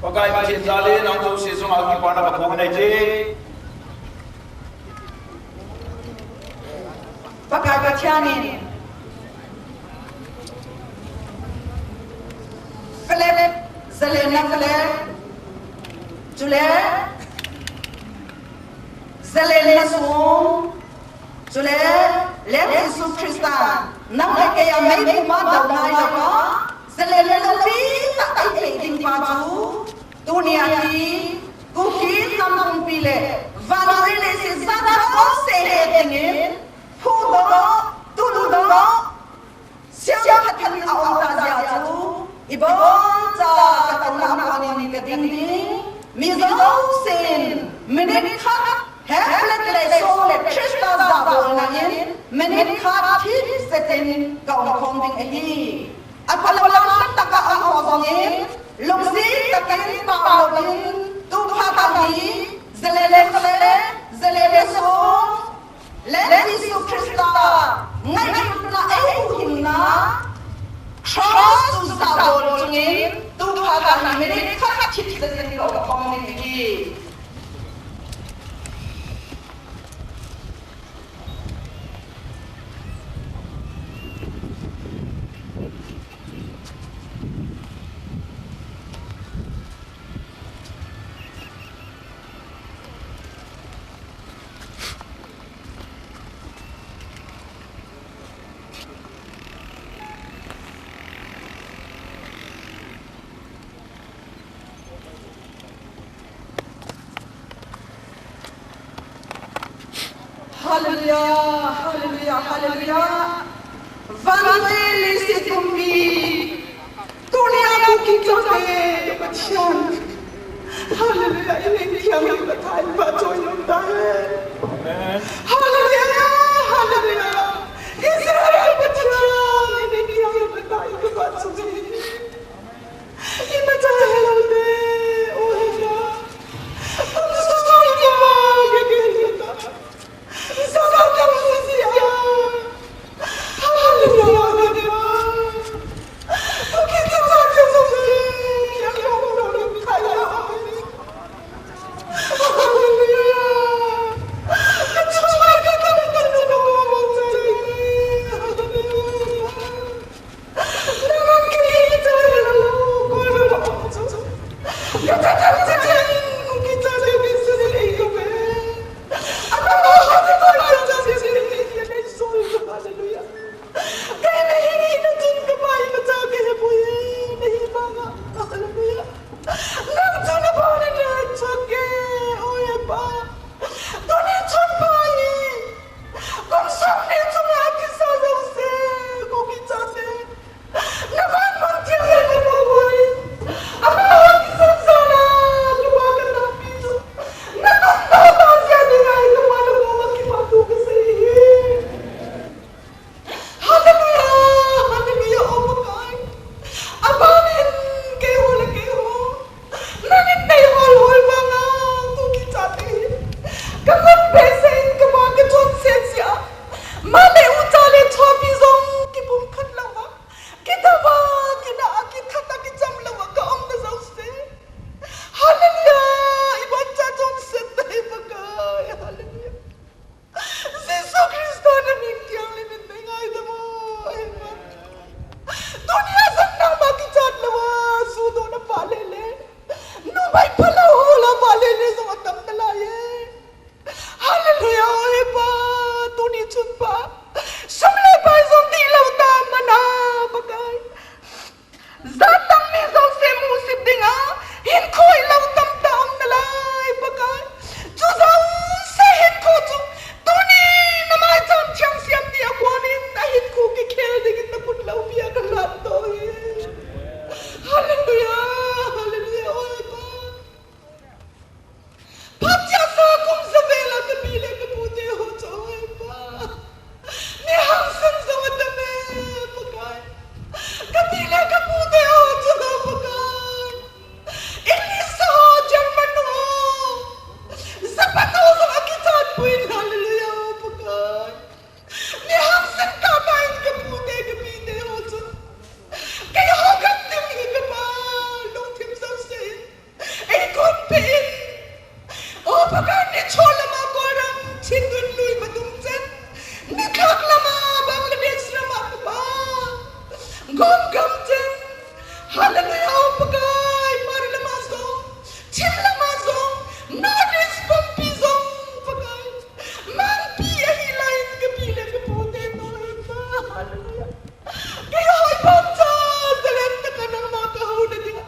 Pakai Pathen jal in nang jouse chunga kipana kaphong in ahi. Pakai Pathen in flag, zalenna flag, chule zalenna song, chule Leng Jesu Christa, nang le kei a meipum a dou nailouva, zalenna loupi tah eipeh ding pa chu, tunia hi, Kuki nam pumpi le, vannoi leiset jat jouse het dingin, phudoh, tundoh, siam phatah in aum ta jeh chu, iboncha katouna a konin kading ding, mi jousen, minute khat, he flag le song le Christa jahbolna in, minute khat thip setin kaum khom ding ahi. Aphalou lam tah a um ho jong in, lungset tah in pao louvin, tu phat a hi, zalenna flag, zalenna song, Leng Jesu Christa, ngailutna eihuhhingna, cross chu jahbol chungin, tu phat a hi minute khat thip setin kaum khom ding ahi. Hallelujah, hallelujah, hallelujah. Vannoi leiset pumpi. Tunia Kuki chate, Pathen. Hallelujah, i min thiang in Pathen, Pathen in tahen. Hallelujah, hallelujah. Israel Pathen, i min thiang in Pathen, Pathen in. Pa, sum le pai jong dihlou ta mana, Pakai. Jat dang mi jouse musit dinga hinkho hilou tamtah um nalai, Pakai. Chu jouse hinkho chu tuni na maicham thiam siam ni a kon in na hinkho kikhel dingin na khut loupi a ka lhatdoh e. Hallelujah, hallelujah, oi Pa. Phat cha sa kum javel a ka pi le ka pute ho chu, oi Pa, mi hangsan jong atam e, Pakai. Ka pi le ka pute ho chu, Pakai. English ho, German ho, Japan ho jong akichat poi, hallelujah, Pakai. Mi hangsan tah tah in ka pute ka pite ho chu keiho gam ding hi ka Pa, lungthim jouse in ei kon pe in. O Pakai, ni chol lama Kolram, Chindwin lui vadung chen, ni thlak lama Bangladesh lama ka Pa, Gom gam chen. Hallelujah, O Pakai, Hmar lama jong, Chin lama jong, North East pumpi jong, Pakai. Mangpi ahi lai in ka pi le ka pute no in Pa. Hallelujah. Kei hoi pam cha, jalen taka nangma ka houna dinga.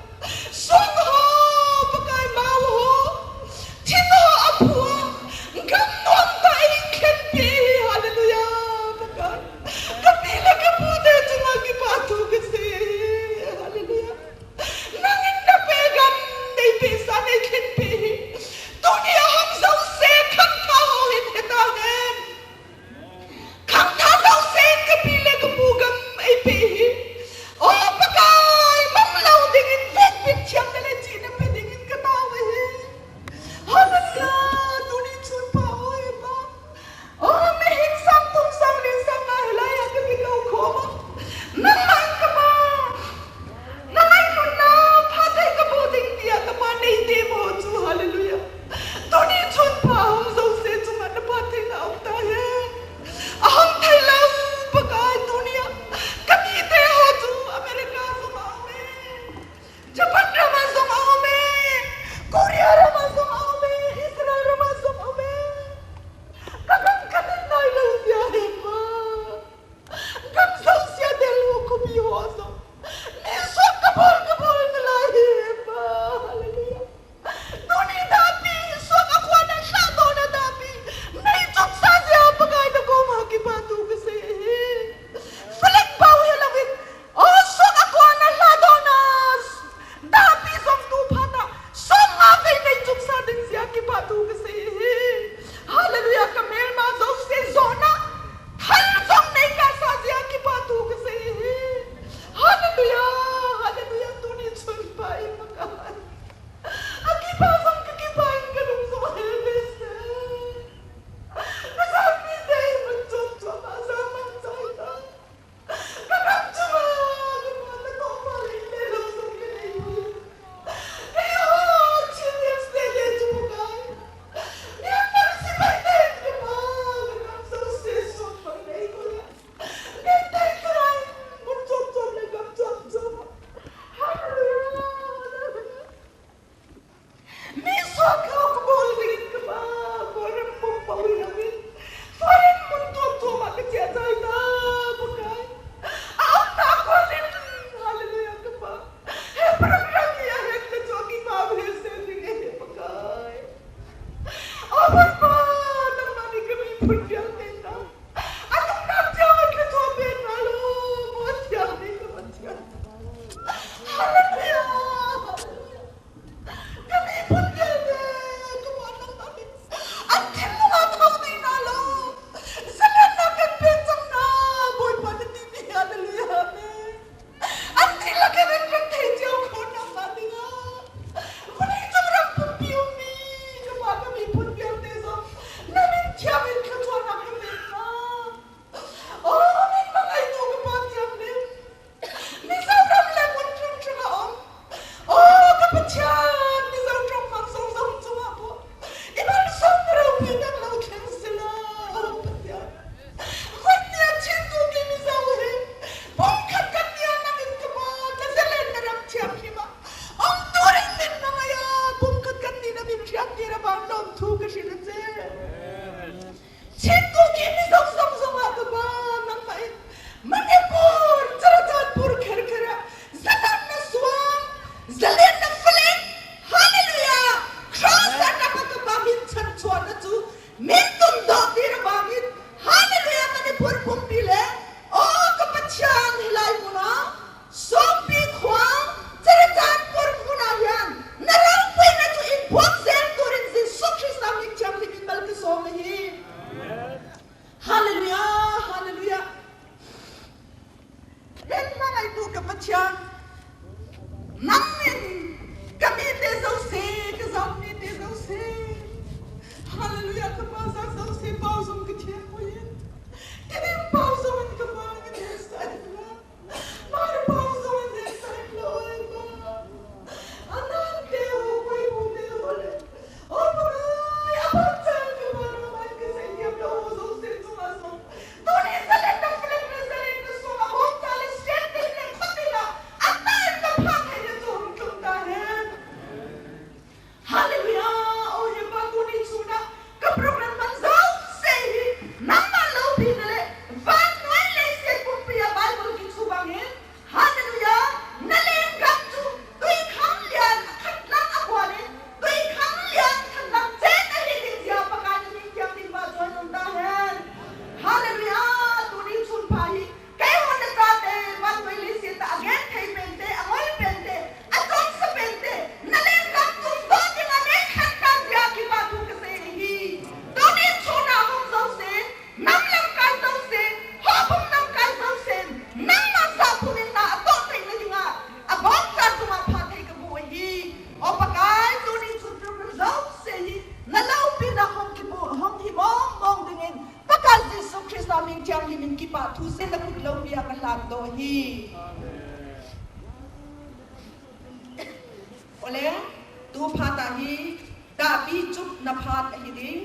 Song ho, Pakai, mau ho, thing ho, aphu ho, gam nom tah in khenpi hi, hallelujah, Pakai. Ka pi le ka pute chunga kipathu kasei hi, hallelujah. Nangin napeh gam, neipeh sa, neikhenpi hi. Tuni a hung jouse, khangthah ho hin hetahen. Khangthah jouse in ka pi le ka pu gam eipeh hi. O Pakai, manglou dingin, vetpin thiamna le chihna pe dingin ka tao ahi. Hallelujah, tuni chun Pa, oi Pa. O, mihem sang thum sang li sang nga hilai a ka kikou khom a, nangma in ka Pa, na ngailut na phatthei ka boh ding tia ka Pa nei tem ho chu, hallelujah. Tuni chun Pa, hung jouse chunga na phattheina um tahen. Ahung thei lou Pakai, tuni a ka mite ho chu America jong a um e, Japan ram a jong a um e, Korea ram a jong a um e, Israel ram a jong a um e. Ka gam ka nin nailou jeh a hi Pa, gam jouse a del ho khopi ho jong mi suak kabol kabol nalai hi Pa. Hallelujah. Tuni dahpi, suak a kona lhadohna dahpi nei chopsa jeh a Pakai na koma kipathu kasei hi. Flag bou hilou in, o, suak a kona lhadohna dahpi jong tu phat a som nga vei nei chopsa ding jeh a kipathu kasei hi. Hallelujah, ka melma jouse jona thal jong nei kasa jeh a kipathu kasei hi. Hallelujah, hallelujah, tuni chun Pa, i Pakai. Akipa jong kakipa in kalung jong ahel behseh. Ka jat mite hi mun chom chom a jaman chai ta. Ka gam chunga, ka Pa, natoh pha le le lou jong kanei poi. Keiho Chin Hills le le chu Pakai, Myanmar sepai ten ka Pa, ka gam jouse sot pha nei poi. Neitei chulai, mun chom chom le gam chom chom a. Hallelujah, hallelujah. Mi suak ho kabol dingin ka Pa, Kolram pum pau hilou in, foreign mun chom chom a kache chai ta, Pakai. A umna a kol in, hallelujah, ka Pa. He program hi ahet le chu akipa behseh ding ahi, Pakai. O Pakai, nangman in ka miphun vialte ta, alungna thiang a kithopi nalou, mo thiang ni ka Pathen. Hallelujah, hallelujah. Ka miphun vialte, ka Pa, nangman in an thinlhang a thou ding nalou, jalenna kan pe chang na, Pakai, nati ni, hallelujah, amen. An thinlhang a kan thei cheh khom nangma dinga. Khonung chunga ram pumpi um mi, ka Pa, ka miphun vialte jong na min thiang in thluchonna ka pe na. O, min mangai tu ka Pa thiang le, Mizoram le mun chom chom a um, o, ka Pathen, Mizoram mang jong jong chunga bou i malsomna roupi nang lou theng sela, o Pathen. Khut nia Chin Kuki Mizo hi pumkhat kan nia nangin ka Pa, ka jalenna ram thiang hi ma. Ong turin min mangai a, pumkhat kan nina min thiang hi ra bang nom thu ka hril a che. Chin Kuki Mizo jong jong Kumpi le, O ka Pathian, hilai muna, Songpi khua, Churachandpur muna hin, na lampuina chu in phuak jeng turin Jesu Christa min thiang lim in mal ka song ahi. Hallelujah, hallelujah. Ven na ngai tu ka Pathian. Nangin ka mite jouse, ka jat mite jouse. Hallelujah, ka pa jat jouse, pau jong ka thei poi. Ka ding pau jong ka pa ka thei sai. Mari pau jong ka thei sai lo ai pa. Anan te ho, koi bu te ho le. Hallelujah. O Hepa, tuni chun a ka program man jouse hi nangma loupina le vannoi leiset pumpi a Bible kichu bangin, Hallelujah! Na lenggam chu twikhanglen a khatlang a kuan in, twikhanglen khatlang chen ahi ding jeh a Pakai na min thiang ding vahchoi nom tahen. Hallelujah! Tuni chun pha hi, keiho na chate, vannoi leiset a agenthei pente, angol pente, achonsa pente, na lenggam chu dot ding a nei khan kan jeh a kipa thu kasei ahi. Tuni chun a hung jouse, nam lamkai jouse, houbung lamkai jouse, nangma saphung in na atoh theina dinga, aboncha chunga phatthei kabu ahi. O Pakai, tuni chun program jouse hi, na loupina hung kibu, hung hi mong mong dingin, Pakai Jesu Christa min thiang lim in kipa thu seiyin na khut loupia kalhan doh ahi. Ole, tu phat a hi, dahpi chupna phat ahi ding.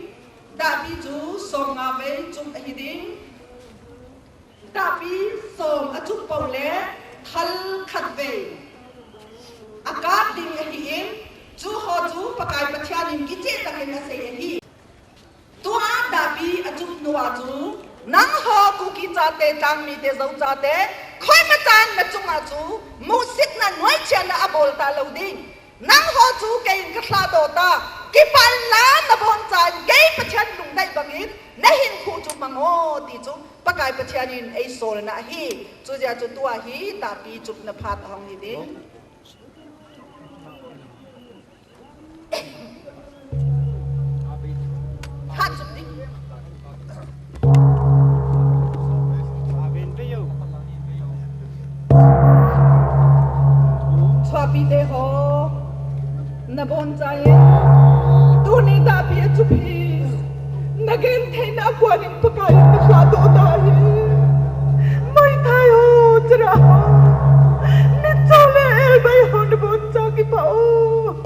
Dahpi chu somnga vei chup ahi ding. Dahpi som achup pou le, thal khat vei akap ding ahin, chu ho chu Pakai Pathian in kicheh takin asei ahi. Tua dahpi achup nua chu, nangho Kuki chate, Changmite, Zo chate, koima chan na chunga chu, muhsitna nuaichanna abol talou ding. Nangho chu keiin kalhadoh ta, kipah inla nabonchauvin, kei Pathian lungdei bangin, nahinkho chu mang o ti chu, Pakai Pathian in eisolna ahi. Chujeh chun tua hi dahpi chupna phat ahung hi ding. Chapate ho, nabonchauvin, tuni dahpi achup hi, nagentheina a kuan in Pakai in nalhadoh tahen. Meitei ho, Chara ho, Minchao le Elbai ho, nabonchauvin kipah o.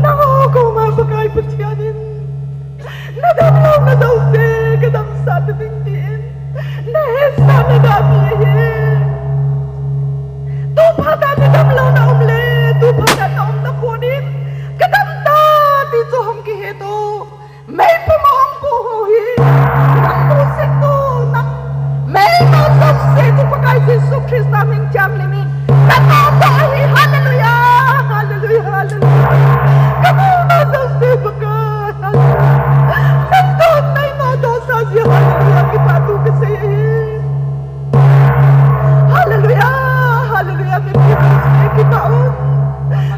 Nangho koma Pakai Pathian in, nadamlouna jouse kadamsah ta ding tin, nahetsahna dahpi ahi. Tu phat a nadamlouna um le, tu phat a naumna kon in, kadam ta ti chu hung kihet o. Meipum a hung pu ho hi, nang musit tu, nang meima jouse chu Pakai Jesu Christa min thiang lim in, natoh ta ahi. Hallelujah, hallelujah, hallelujah. Kamu na jouse Pakai, hallelujah. Nang don nai mo dosa ji, hallelujah, kipah thu kasei ahi. Hallelujah, hallelujah, mipi jouse kipah un.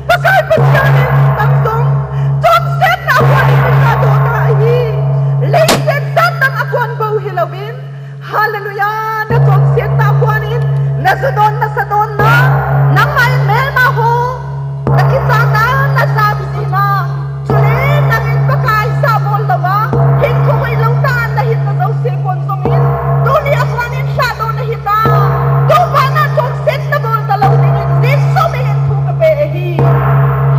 Pakai Pathian in nang jong chonsetna a kuan in nalhadoh ta ahi. Leiset jat dang a kuan bou hilouvin, hallelujah, nachonsetna a kuan in, najudon, nasadonna, nangma in melma ho, nakichatna, najap jina, chule nangin Pakai sabol louva, hinkho hoilou tah a nahinna jouse kon jong in, tuni a kuan in lhadoh nahi ta. Tu phat a chonset nabol talou dingin, Jesu min in thu kape ahi.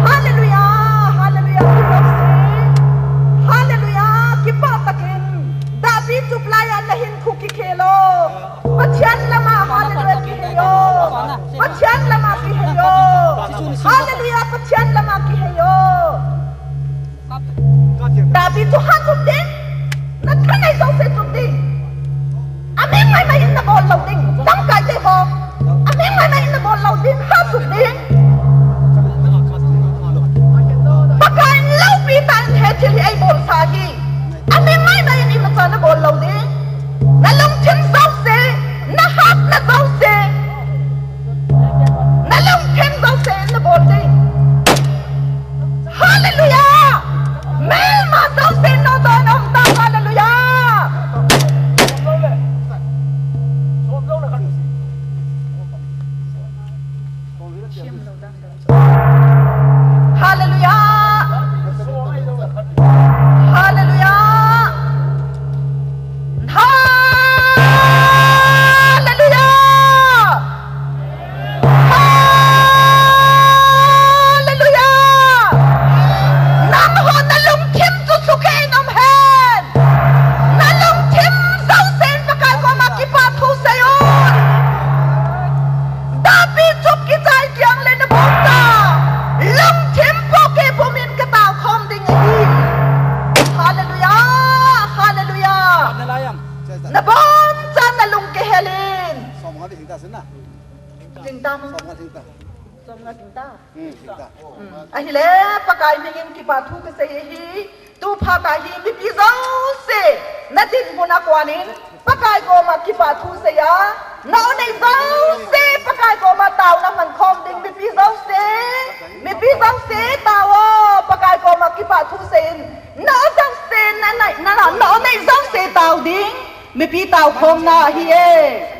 Hallelujah, hallelujah, kipa se. Hallelujah, kipah takin. Dahpi chup lai a nahinkho kikhel o. Pathian lama, hallelujah, kihei o. Pathian lama kihei o. Hallelujah, Pathian lama kihei o. Dahpi chu hat chup ding. Nathanei jouse chup ding. Aming maimai in nabol lou ding. Lamkai te ho. Aming maimai in nabol lou ding. Hat chup ding. Pakai in loupi tah in hiche thil hi eibolsa hi. Aming maimai in imacha nabol lou ding. Nalungthim Nabonchauvin nalung kihelin. Somnga ding ta sina. Ding ta mo. Somnga ding ta. Somnga ding ta. Hmm, ding ta. Hmm. Ahile, Pakai mingin kipa thu kasei ahi. Tuphat a hi mipi jouse, nadinmun a konin, Pakai koma kipa thu seiya, na-o nei jouse, Pakai koma taona mankhom ding, mipi jouse, mipi jouse tao o, Pakai koma kipa thu seiyin, na-o jouse, na, na, na, na, na-o nei jouse tao ding, mipi taokhomna ahi e.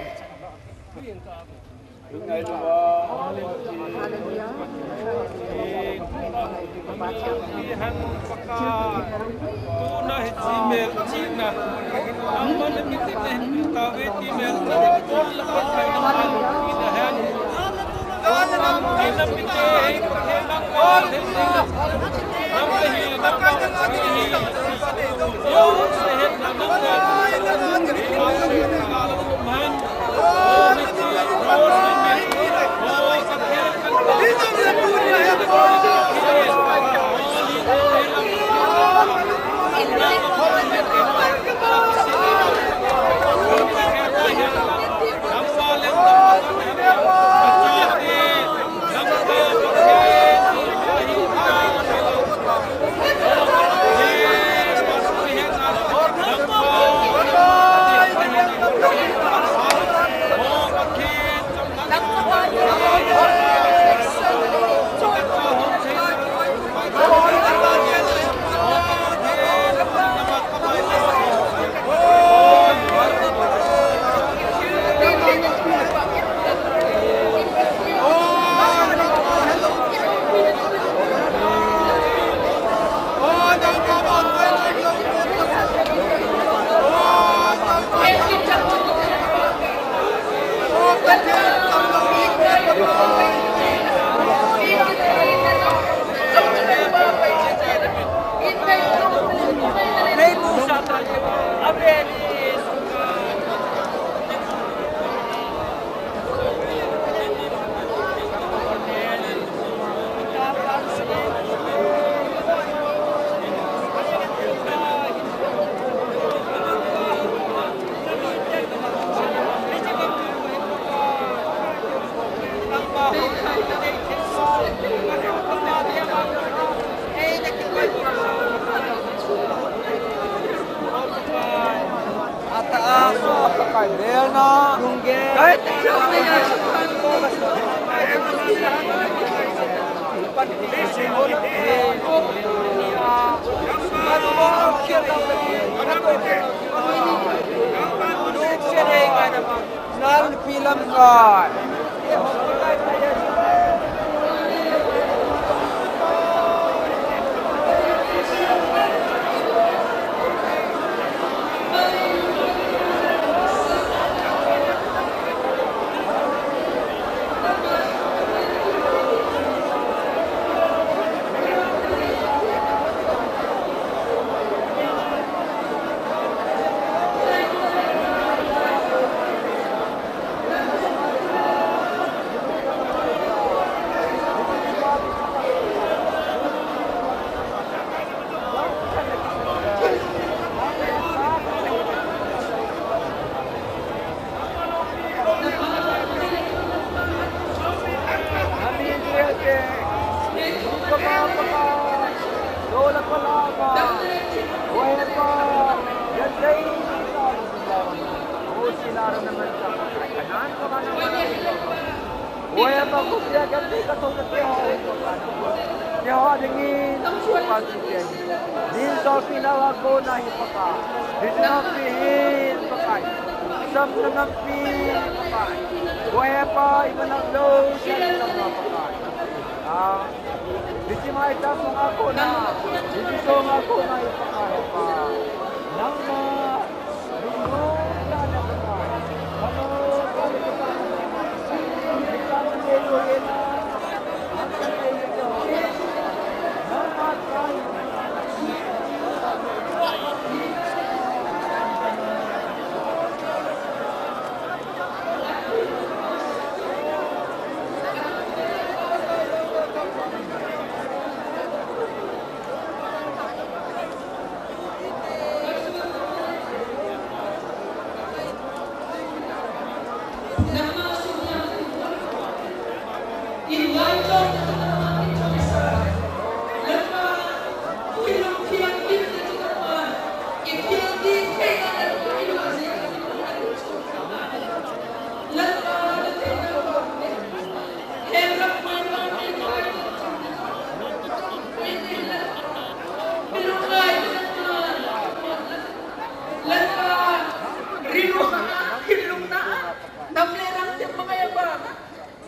Oya, ba ko siya kan dei ka thong na te ho. Te ho dingin, pa ti te. Din so pi na wa ko na hi pa ka. Din na pi hin pa ka. Sam na ngam pi pa ka. Oya pa, i ma na lo, siya na pa ka. Ah, di si mai ta so nga ko na. Di si so nga ko na hi pa ka. Nang ma.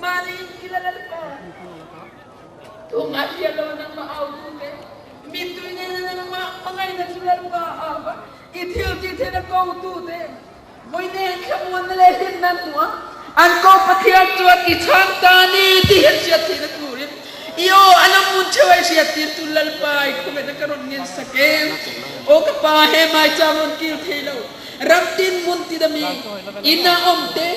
Mani in kila Lalpa. Tunga hialo nangma aotu te. Mitui nena nangma pangaina chu Lalpa aopa. Ithil tithei na koutu te. Voine hin khamuanna le hinna nua. An kou Pathen chu ati chang ta ni ti hin siat theina turin. Io, ana mun cheu ai siat thei tu Lalpa, i khumena ka run ngin sake. O ka Pa he mai cha mun kil thei lo. Ram tin mun ti da mi. Ina om te.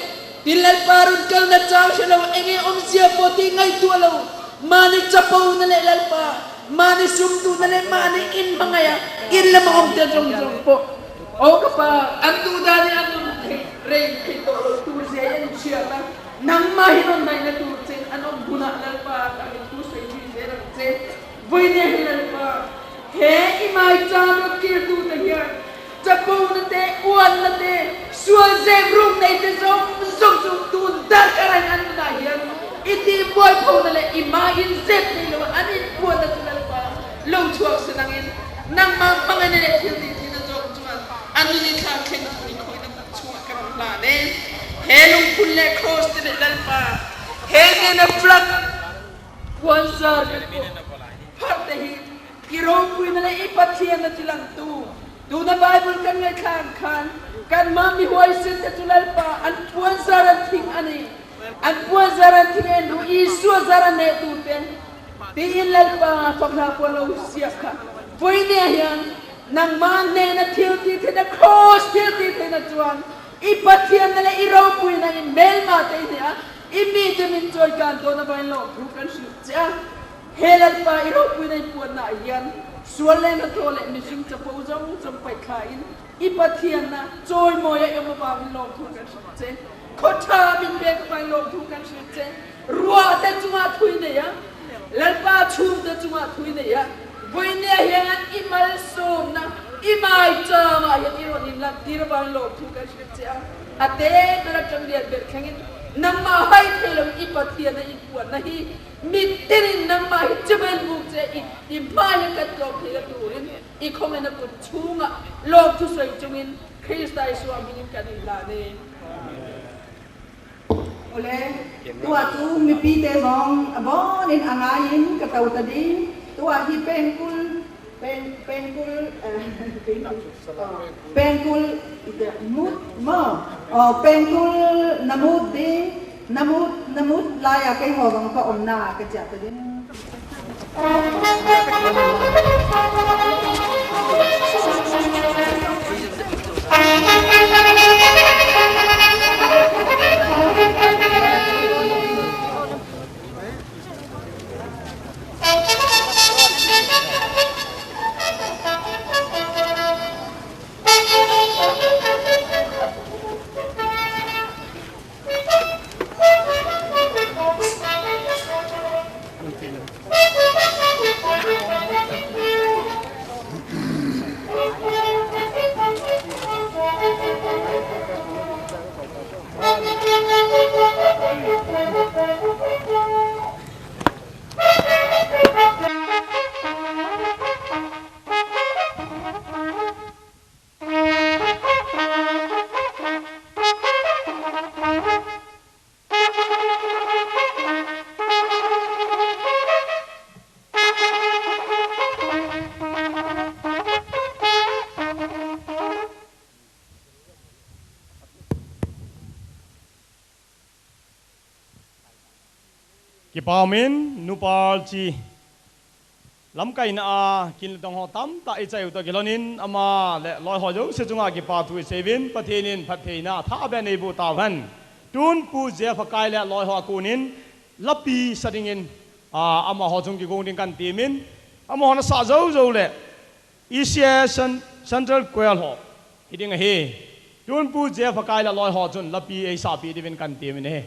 Tin Lalpa run kal na chau se lo. Enge om sia po ti ngaito lo. Mani chapo na le Lalpa. Mani sum tu na le mani in mangai a. In le ma om te jong jong po. O ka Pa, an tu da ni an um thei, rei thei to lo tu se an chia ta. Nangma hi non nai na tu chen, an um bu na Lalpa, ka min tu sei ji se rang che. Voine hi Lalpa, he i mai cha no kir tu ta hian. Chapo na te, uan na te, sual je rung nei te zong, zong zong tu dar ka rai an na hian. I ti buai pho na le, i ma in zet nei lo, an in buan na tu Lalpa. Lo chuak se nangin, nangma mangai na le thil ti ti na zong chuan. Anu ni thlang thleng tu ni khoi na chunga ka rong hla ne. He lungphun le cross te le Lalpa. He ne na flag. Puan sar ka ko. Phar te hi. I ropuina le i Pathian na chilang tu. Tuna Bible kan ngai thlang khan. Kan ma mi huai sin te chu Lalpa. An puan sar an thing ani. An puan sar an thing en ru. Isua sar an ne tu te. Ti in Lalpa. Phak na puan lo siak kha. Voine hian. Nangma nena thil ti theina cross thil ti theina chuan i Pathian na le i ropuina in melma te i nia i mi te min chawi kan tona vai lawm thu kan hrilh che a. He Lalpa i ropuina i puanna a hian sual le na thaw le mihring chapo zawng zawng paih thla in i Pathian na chawimawi a i awm avangin lawm thu kan hrilh che. Khawthra min pek avangin lawm thu kan hrilh che. Ruah te chunga thu i nei a, Lalpa chhum te chunga thu i nei a, voine hian i malsawmna, i maichama hian i rawn inlantir avangin lawm thu kan hrilh che a. A te bera chang lian ber thlengin, nangma hai thei lo i Pathian a i puanna hi, mit tinin nangma hi chibai buk che i, i hma hi kan tawp thei a turin, i khawmena kut chhunga lawm thu sawi chungin, Krista Isua hmingin kan inlan e. Ole, tua chu mipite jong abonin angaiin ka tau ta ding. Tua hi pengkul, peng, pengkul, eh, pengkul, oh, pengkul, ite, mut, mo. Oh, pengkul na mut ding, na mut, na mut laia keiho jong ka omna ka chia ta ding. Kipa umin, nupa chi lamkaina a kin le dong ho tamtah i chai u toh kilhonin ama le loi ho jouse chunga kipa thu i seivin, Pathen in phattheina thah beh nei boh tauhen. Tun Pu Jeff Hakai le loi ho a konin lapi sa dingin, a, amaho chung kigong ding kan timin, amaho na sa jou jou le E C A Cen-, Central Choir ho hi ding ahi. Tun Pu Jeff Hakai le loi ho chun lapi ei sapi diuvin kan timin ahi.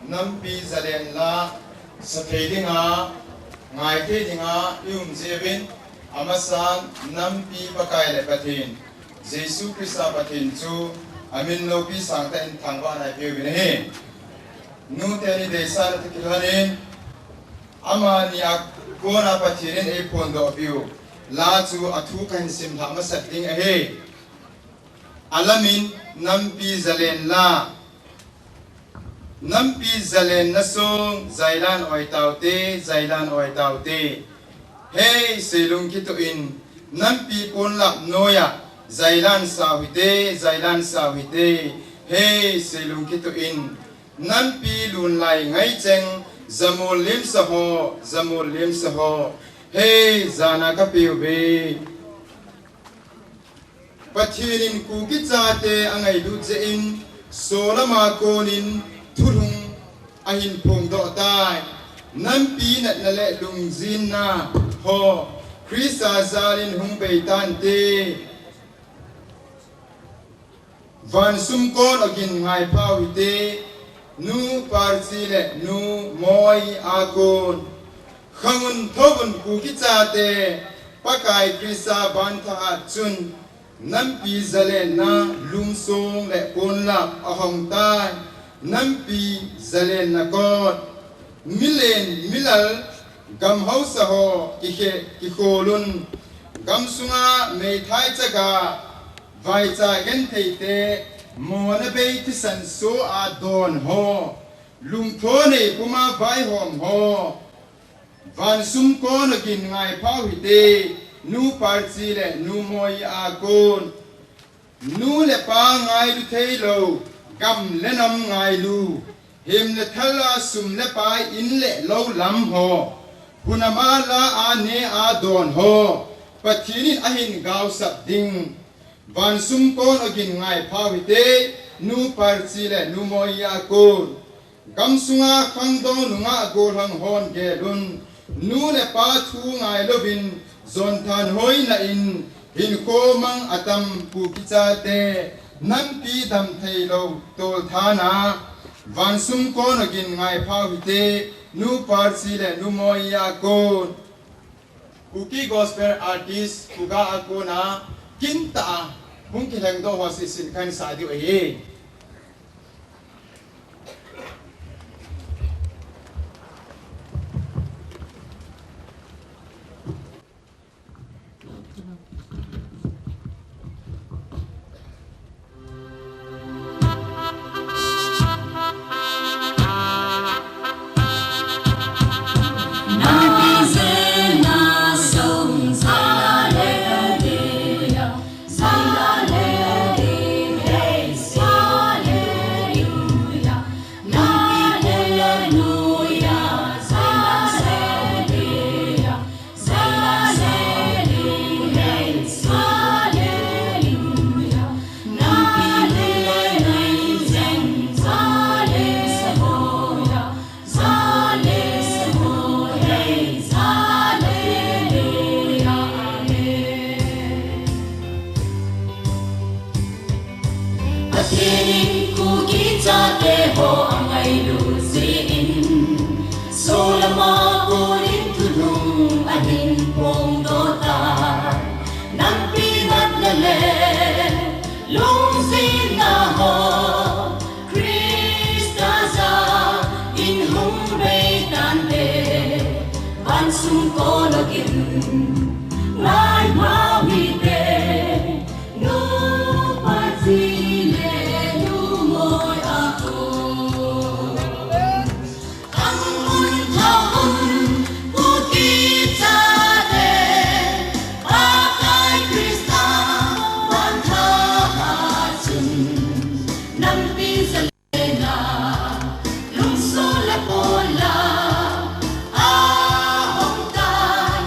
Nampi zalen la, sa thei dinga, ngai thei dinga i um jiuvin, amasan nampi Pakai le Pathen, Jesu Krista Pathen chu a min lopi sangtah in thangvahna i peuvin ahi. Nute ni deisahna toh kilhonin, amani a kona Pathen in ei phondoh piu la chu a thu ka hin simlhah masat ding ahi. Alamin, nampi zalen la. Nampi zalen na song, zailan oi taute, zailan oi taute. Hei, seilung kituh in, nampi ponlap noya, zailan sao hite, zailan sao hite. Hei, seilung kituh in, nampi lunlai ngaicheng, zamul limsa ho, zamul limsa ho. Hei, jana ka piu be. Pathen in Kuki chate angailut jeh in, Solama konin thulhung ahin phongdoh tai. Nampi natna le lungjinna ho, Christa jalin hung bei tante. Vansum kon ogin ngai phau hite, Nu Parchi le Nu Moi a kon. Khangun thoun Kuki chate, Pakai Christa bantha a chun, nampi zalenna lungsong le ponlap ahong tai, nampi zalenna kon. Milen, milal, gam hausa ho, kikhe, kikholun, gam sunga meithai chaga, vaicha gentheite, mona bei thisan so a don ho, lungtho nei puma vaihom ho. Vansum kon ogin ngai phau hite, Nu Parchi le Nu Moi a kon. Nu le pa ngailu theilou, gam le nam ngailu, him le thal a sum le pai in le lou lam ho, hunam a la a ne a don ho, Pathen in ahin gaosap ding. Vansum kon ogin ngai phau hite, Nu Parchi le Nu Moi a kon. Gam sunga khangdong nungah gollhang hon gelun, nu le pa thu ngailouvin, jonthanhoina in, hinkho mang atam Kuki chate, nampi dam theilou, tolthanna, vansum kon ogin ngai phau hite, Nu Parchi le Nu Moi a kon. Kuki Gospel Artist, Kuga a kona, kintah a, hung kilhengdoh ho seisin kahin sa diu ahi. Pathen in Kuki chate ho angailut jeh in, Solama konin thulhung ahin phongdoh tai. Nampi natna le lungjinna ho, Christa jalin hung bei tante, vansum kon ogin ngai phau hite, Nu Parchi le Nu Moi a kon. Ang mun thaun Kuki chate, Pakai Christa bantha a chun, nampi zalenna, lungsong le ponlap ahong tai,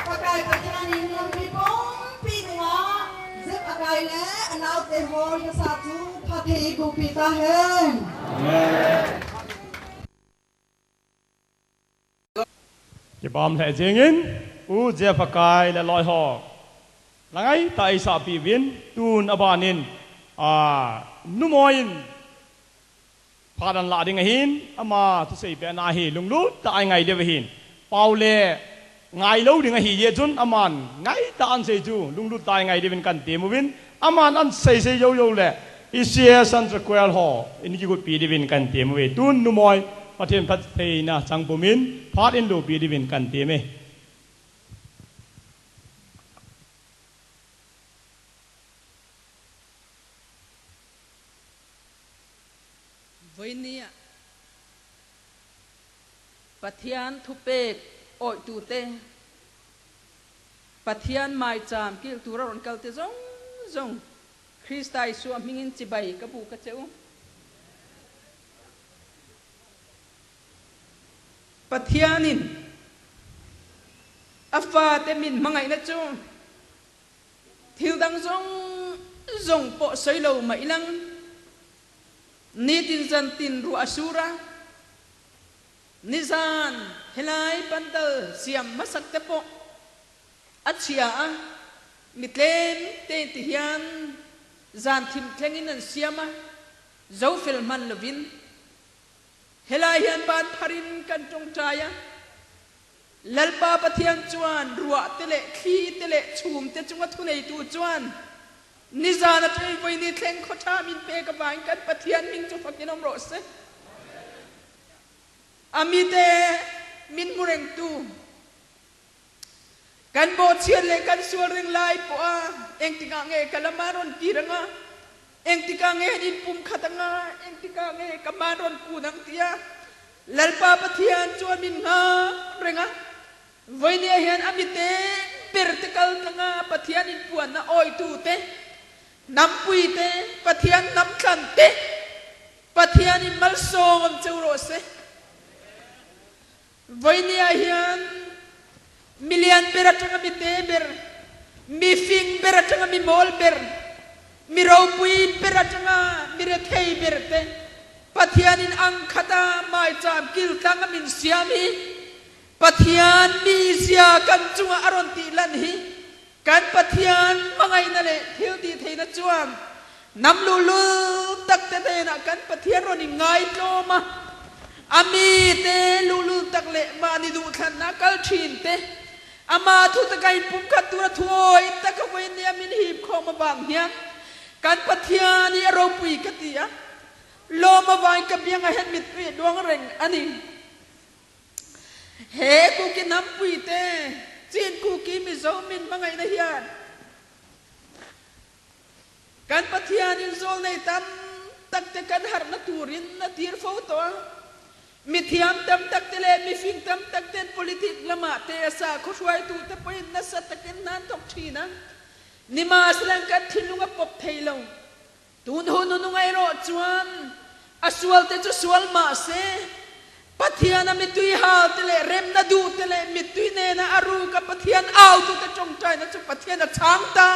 Pakai Pathian in lampi pumpi nunga Jeff Akai le anaote ho jasa chu phatthei eiboh peh tahen. Amen. Kipah lheh jingin, U Jeff Akai le loi ho. Langai tah a eisahpeh uvin, tun abanin, a, numei in phat ahin lah ding ahin, ama thusei pehna hi lunglut tah a eingai diu ahin. Pao le ngailou ding ahi jeh chun aman ngaitah a ahin sei chu lunglut tah a eingai diuvin kahin tem uvin, aman ahin seisei joujou le, E C S Santa Cruz ho in kigotpi diuvin kahin tem uve. Tun numei, Pathen phattheina chang pumin, phat ahin loupi diuvin kahin tem e. Voinia Pathian thupeh oitute, Pathian maicham kiltu ron kalte jong jong, Christa Jesu a hmingin chibai kabu kache u. Pathian in afate min hmangaina chu thildang jong jong poh soilou mah inlang, nitin jantin ruah asur a, nijan hilai pandal siam masat te poh achia a, mi tlemte ti hian jan thim thlengin an siam a, zo fel hman lovin, hilai hian ban pharin kan ṭawngṭai a, Lalpa Pathian chuan ruah te leh thli te leh chhum te chunga thuneitu chuan nizan aṭangin vawiin thleng khawṭha min pek avangin kan Pathian hming chu fakin awm rawh se. A mite min hmu rengtu, kan bawhchhiat leh kan sual reng lai pawh a, engtikah nge ka lam a rawn kir ang a, engtikah nge in pumkhat ang a, engtikah nge ka man rawn kun ang tia Lalpa Pathian chuan min nghak reng a. Vawiina hian a mite berte kal tlang a, Pathian inpuanna awitute, nampuite, Pathian hnam tlante, Pathian in malsawm cheu rawh se. Vawiina hian milian ber aṭanga mite ber Mihing ber atanga mi mol ber, mi ropui ber atanga mi rethei ber te Pathian in angkhata maicham kiltang a min siam hi, Pathian mizia kan chunga a ron tilan hi, kan Pathian mangaina le thil ti theina chuan nam lulul takte tenah kan Pathian ron in ngaitlawm a, a mite lulul tak le mahni duhthlanna kal ṭhin te, ama thu taka inpumkhat tura thuawi taka vawiin nia min hip khawm avang hian kan Pathian hi a ropui ka ti a, lawm avangin ka biang a hian mittui luang reng a ni. He Kuki nampuite, chin Kuki Mizo min hmangaina hian kan Pathian in zawlnei tam takte kan harhna turin a tir fo tawh a. Mithiam tam takte le mifing tam takten politic lamah te a sa khawhruaitute pawhin nasa takin nan thawk ṭhin a. Nimahsela kan thinlung a pawp thei lo. Tun hun hun nung erawh chuan a sualte chu sual mah se, Pathian a mitui halte leh remna duhte leh mittui nena a ruka Pathian autute ṭawngṭaina chu Pathian a chhang ta.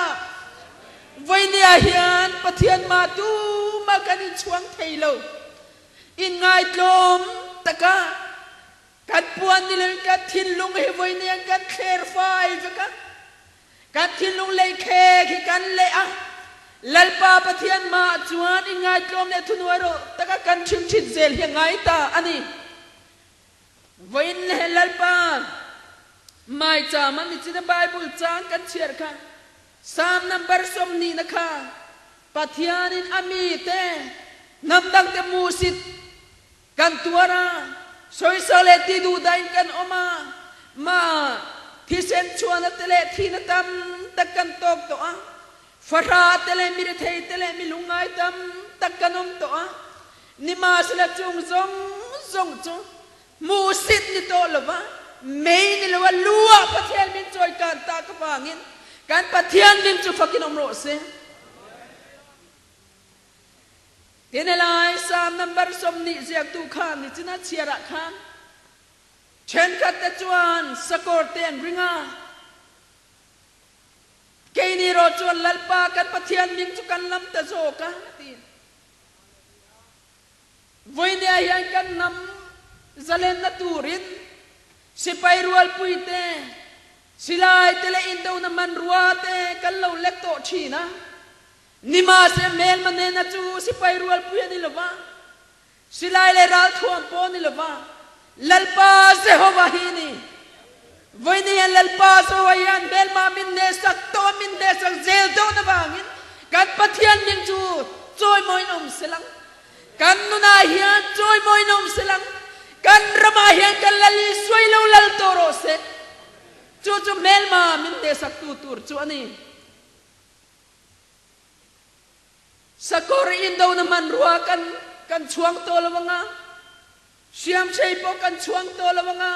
Vawinia hian Pathian ma tuma kan inchhuang thei lo. Inngaitlawm taka kan puan ni loin kan thinlung hi vawinia kan thler fai vek a. Kan thinlung lei thlek hi kan leh a, Lalpa Pathian ma chuan inngaitlawm leh thunuai rawlh taka kan ṭhingṭhin zel hi a ngai ta a ni. Vawiin he Lalpa maicham a ni china Bible chang kan chhiar kha, Psalm number sawmhnihna kha, Pathian in a mite hnam dangte musit kan tuar a, soisa leh tiduhdahin kan awm a, ma thisen chhuahna te leh thina tam tak kan tawk tawh a, fahra te leh mi rethei te leh mi lungngai tam tak kan awm tawh a, nimahsela chung zawng zawng chu musit ni tawh lova, mei ni lova, luah Pathian min chawi kan tak avangin kan Pathian min chu fakin awm rawh se. Tin helai Psalm number sawmhnih ziaktu khan nichina chhiarah khan, ṭhenkhat te chuan sakawr te an ring a, keini rawh chuan Lalpa kan Pathian min chu kan lam ta zawk a, a ti. Vawinia hian kan hnam zalenna turin sipai rualpui te, silai te leh indona hmanrua te kan lo let tawh ṭhin a. Nimahsela hmelma nena chu sipai rualpui a ni lova, silai leh ralthuam pawh a ni lova, Lalpa Jehova hi a ni. Vawinia Lalpa Jehova hian hmelma min nehsak tawh, min nehsak zel dawn avangin kan Pathian min chu chawimawiin awm se lang. Kan nunah hian chawimawiin awm se lang. Kan ramah hian kan Lal Isua lo lal tawh rawh se. Chu chu hmelma min nehsaktu tur chu a ni. Sakawr indona hmanrua kan, kan chhuang tawh lo vang a, siam thei pawh kan chhuang tawh lo vang a,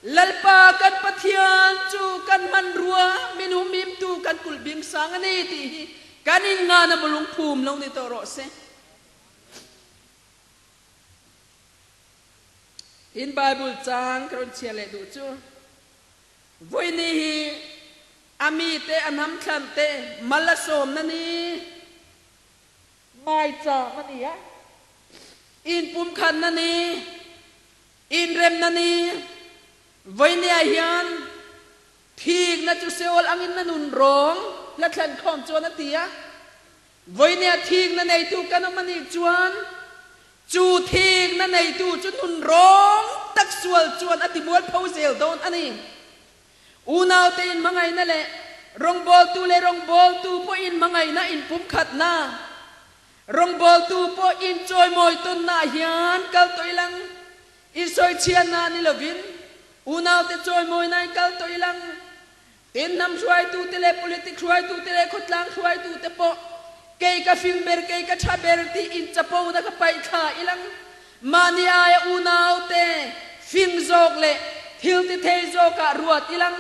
Lalpa kan Pathian chu kan hmanrua min humimtu kan kulhbing sang a ni tih hi kan inngan a bulung phum lo ni tawh rawh se. Tin Bible chang ka rawn chhiar leh duh chu, vawiin hi a mite a hnam thlante mal a sawmna ni, maicham a ni a, inpumkhatna ni, inremna ni, vawinia hian thikna chu Seol angin na nun rawng la thlan khawm chuan a ti a. Vawinia thikna neitu kan awm a nih chuan, chu thikna neitu chu nun rawng tak sual chuan a timualpho zel dawn a ni. Unaute inhmangaina leh rawngbawltu leh rawngbawltu pawh inhmangaina, inpumkhatna, rawngbawltu pawh inchawimawitawnna hian kal tawh i lang, insawichhiatna ni lovin, unaute chawimawina in kal tawh i lang. Tin hnam hruaitute leh politic hruaitute leh khawtlang hruaitute pawh, kei ka fing ber, kei ka ṭha ber tiin chapona ka paih thla i lang. Mahni aia unaute fing zawk leh thil ti thei zawkah ruat i lang.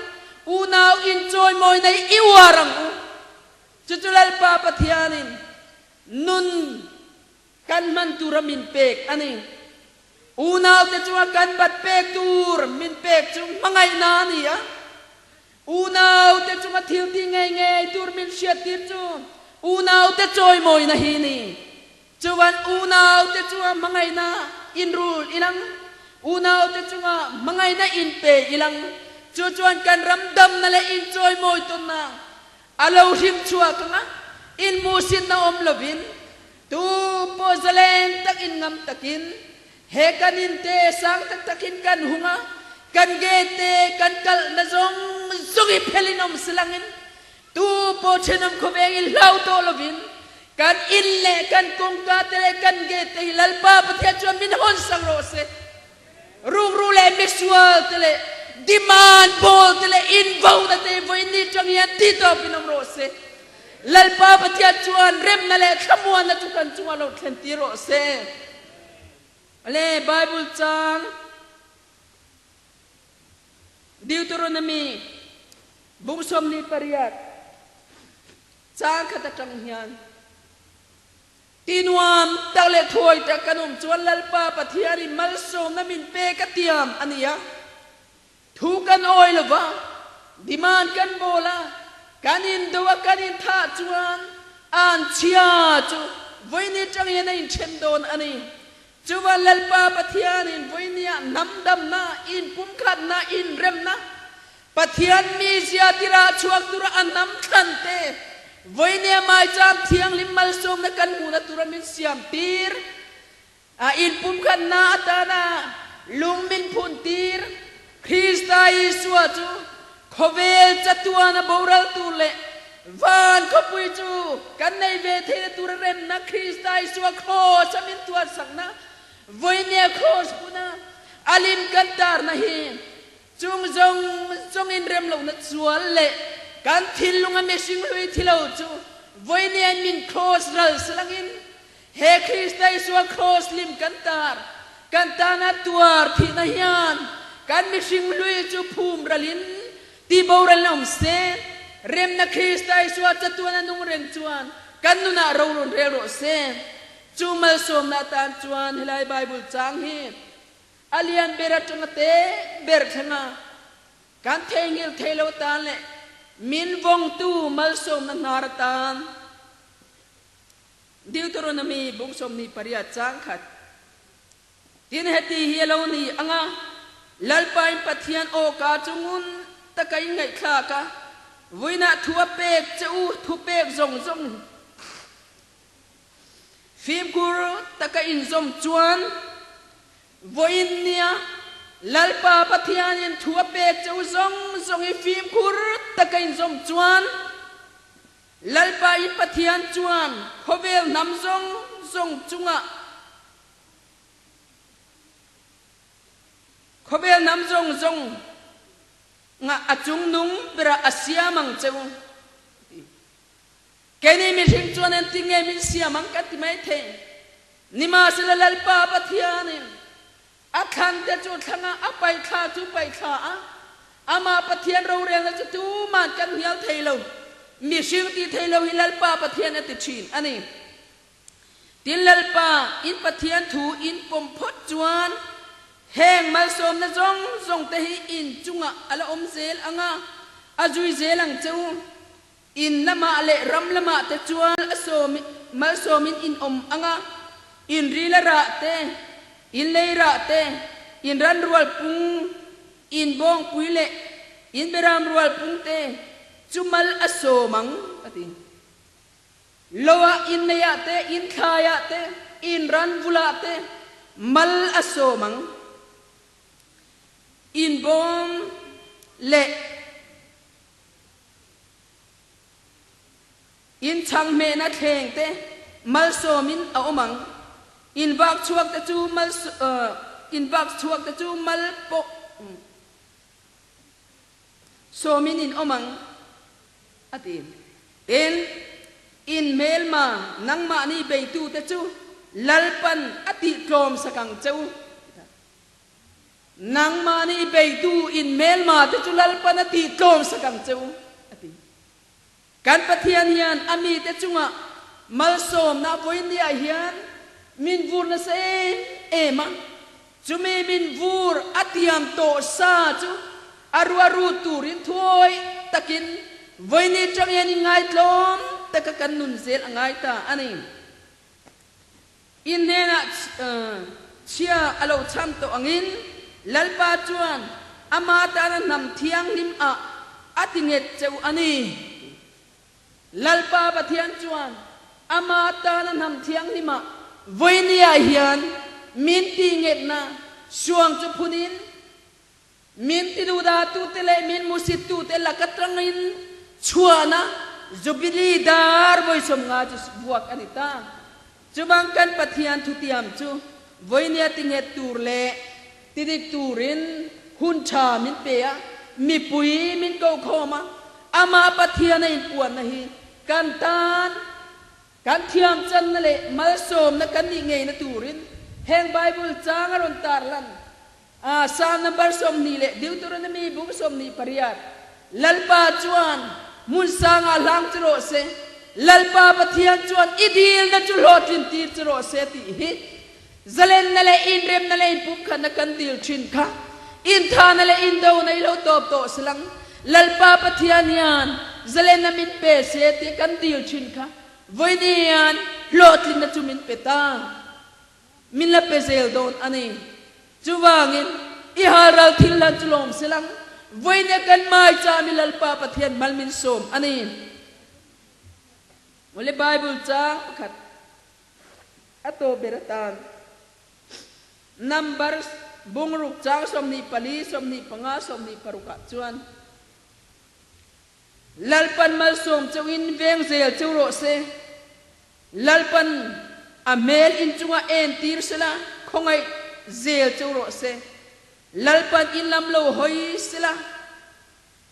Unau inchawimawina hi i uar ang u. Chu chu Lalpa Pathianin nun kan hman tura min pek a ni. Unaute chunga kan bat pek tur min pek chu hmangaihna a ni a. Unaute chunga thil ti ngeingei tur min siat tir chu unaute chawimawina hi ni. Chuan unaute chunga hmangaina in rul ilang, unaute chunga hmangaina in pe ilang. Chu chuan kan ram damna le in chawimawi tawnna a lo hrim chhuak ang a, in musitna awm lovin, tu pawh zalen takin ngam takin, he kan inte sang tak takin kan hung a, kan gate kan kalhna zawng zawng hi phelin awm se langin, tu pawh ṭhenawm khawveng hi hlau tawh lovin, kan in leh kan kawngkate leh kan gate hi Lalpa Pathian chuan min hawn sak rawh se. Rukru leh misual te leh demand bawl te leh invona te vawiin ni chang hian ti tawpin awm rawh se. Lalpa Pathian chuan remna leh thlamuanna chu kan chunga lo thlen tir rawh se. Ale Bible chang Deuteronomy bung sawmhnih pariat chang khat aṭang hian, tinuam tak leh thuawi tak kan awm chuan Lalpa Pathianin malsawmna min pe ka tiam a ni a. Thu kan awi lo va, demand kan bawl a, kan indo a, kan inthah chuan an chhia chu vawiin ni chang hian a inṭhen dawn a ni. Chuan Lalpa Pathianin vawiin nia hnam damna, inpumkhatna, inremna, Pathian mizia tira chhuak tura a hnam thlante, vawiin nia maicham thianghlim malsawmna kan hmuhna tura min siam tir. A inpumkhatna atana lung min phun tir. Krista Isua chu khawvel chatuana boral tur leh van khawpui chu kan nei ve theina tura remna Krista Isua cross a min tuarsakna, vawiin nia cross puna a lim kan tarna hi chung zawng zawngin rem lohna chuan leh kan thinlunga mihring hlui thi lo chu vawiin nia min cross ral se langin, he Krista Isua cross lim kan tar, kan tana tuar thihna hian kan mihring hlui chu phum ralin, tibo ralin awm se. Remna Krista Isua chatuana nung reng chuan kan nunah ro rawn rel rawh se. Chu malsawmna atan chuan helai Bible chang hi a lian ber aṭanga te ber thlenga kan theinghil thei lo atan leh min vawngtu malsawmna hnar atan. Deuteronomy bung sawmhnih pariat chang khat. Tin, heti hi a lo ni ang a, Lalpa in Pathian awka chu ngun taka in ngaihthlak a, vawiinah thu a pek che u, thupek zawng zawng fimkhur taka inzawm chuan, vawiin nia Lalpa Pathianin thu a pek che u zawng zawng hi fimkhur taka inzawm chuan, Lalpa in Pathian chuan khawvel hnam zawng zawng chunga, khawvel hnam zawng zawng nga a chungnung bera a siam ang che u. Keini mihring chuan engtin nge min siam ang ka ti mai thei. Nimahsela Lalpa Pathianin a thlangte chu thlanga, a paithla chu paithla a, ama Pathian rorelna chu tuman kan hnial thei lo, mihring ti thei lo hi Lalpa Pathian a ti ṭhin a ni. Tin, Lalpa in Pathian thu in pawm phawt chuan heng malsawmna zawng zawng te hi in chungah a la awm zel ang a, a zui zel ang che u. In lamah leh ram lamah te chuan a sawmi-, malsawmin in awm ang a, in rila rah te, in lei rah te, in ran rual pung, in bawngpui leh in beram rual pung te chu mal a sawm ang, a ti. Loa in neiah te, in thlaiah te, in ran vulah te mal a sawm ang. In bawm leh in chhanghmehna thleng te malsawmin a awm ang. In vak chhuak te chu mal s-, eh, in vak chhuak te chu mal pawh, um, sawmin in awm ang, a ti. Tin, in hmelma nangmahni beitute chu Lalpan a tihtlawmsak ang che u. Nangmahni beitu in hmelmate chu Lalpan a tihtlawmsak ang che u, a ti. Kan Pathian hian a mite chunga malsawmna vawiin niah hian min vur nasa em em a. Chumi min vur a tiam tawh sa chu a ru a ru turin thuawi takin, voini chang hian in ngaitlawm taka kan nun zel a ngai ta a ni. In hnena, eh, chhia a lo chham tawh angin, Lalpa chuan ama tana hnam thianghlim ah a ti nghet cheu a ni. Lalpa Pathian chuan ama tana hnam thianghlim ah voinia hian min ti ngetna suang chu phunin, min tiduhdahtute leh min musittute lak atangin chhuahna Jubilee dar vawi sawmnga chu vuak a ni ta. Chuvang kan Pathian thutiam chu voinia ti nghet tur leh ti dik turin hun ṭha min pe a, mipui min ko khawm a, ama Pathian a inpuanna hi kan tan, kan thiam channa leh malsawmna kan nih ngeina turin heng Bible chang a rawn tarlan. A, Psalm number sawmhnih leh Deuteronomy bung sawmhnih pariat. Lalpa chuan hmun sanga hlang chu rawh se. Lalpa Pathian chuan i dilna chu hlawhtlintir chu rawh se tih hi zalenna leh inremna leh inpumkhatna kan dil ṭhin kha. Inthahna leh indona i lo tawp tawh se lang. Lalpa Pathian hian zalenna min pe se tih kan dil ṭhin kha. Voini hian hlawhtlinna chu min pe ta. Min la pe zel dawn a ni. Chuvangin, i halral thil hlan chu lawm se lang. Voinia kan maicham hi Lalpa Pathian mal min sawm a ni. Awle Bible chang pakhat a tawp ber atan. Numbers bung ruk chang sawmhnih pali, sawmhnih panga, sawmhnih paruk ah chuan Lalpan malsawm cheu in veng zel cheu rawh se. Lalpan a hmel in chunga entir sela, khawngaih zel cheu rawh se. Lalpan in lam lo hawi sela,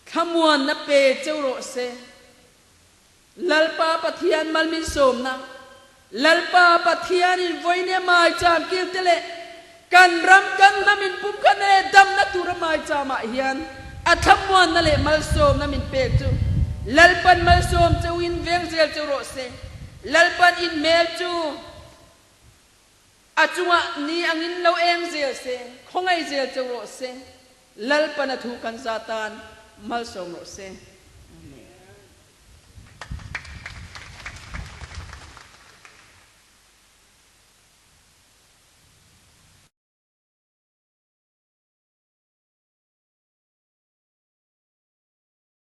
thlamuanna pe cheu rawh se. Lalpa Pathian mal min sawmna. Lalpa Pathianin voinia maicham kil te leh kan ram kan hnam inpumkhatna leh damna tura maicham ah hian a thlamuanna leh malsawmna min pek chu Lalpan malsawm cheu in veng zel cheu rawh se. Lalpan in hmel chu a chungah ni angin lo eng zel se, khawngaih zel cheu rawh se. Lalpan a thu kan za tan malsawm rawh se.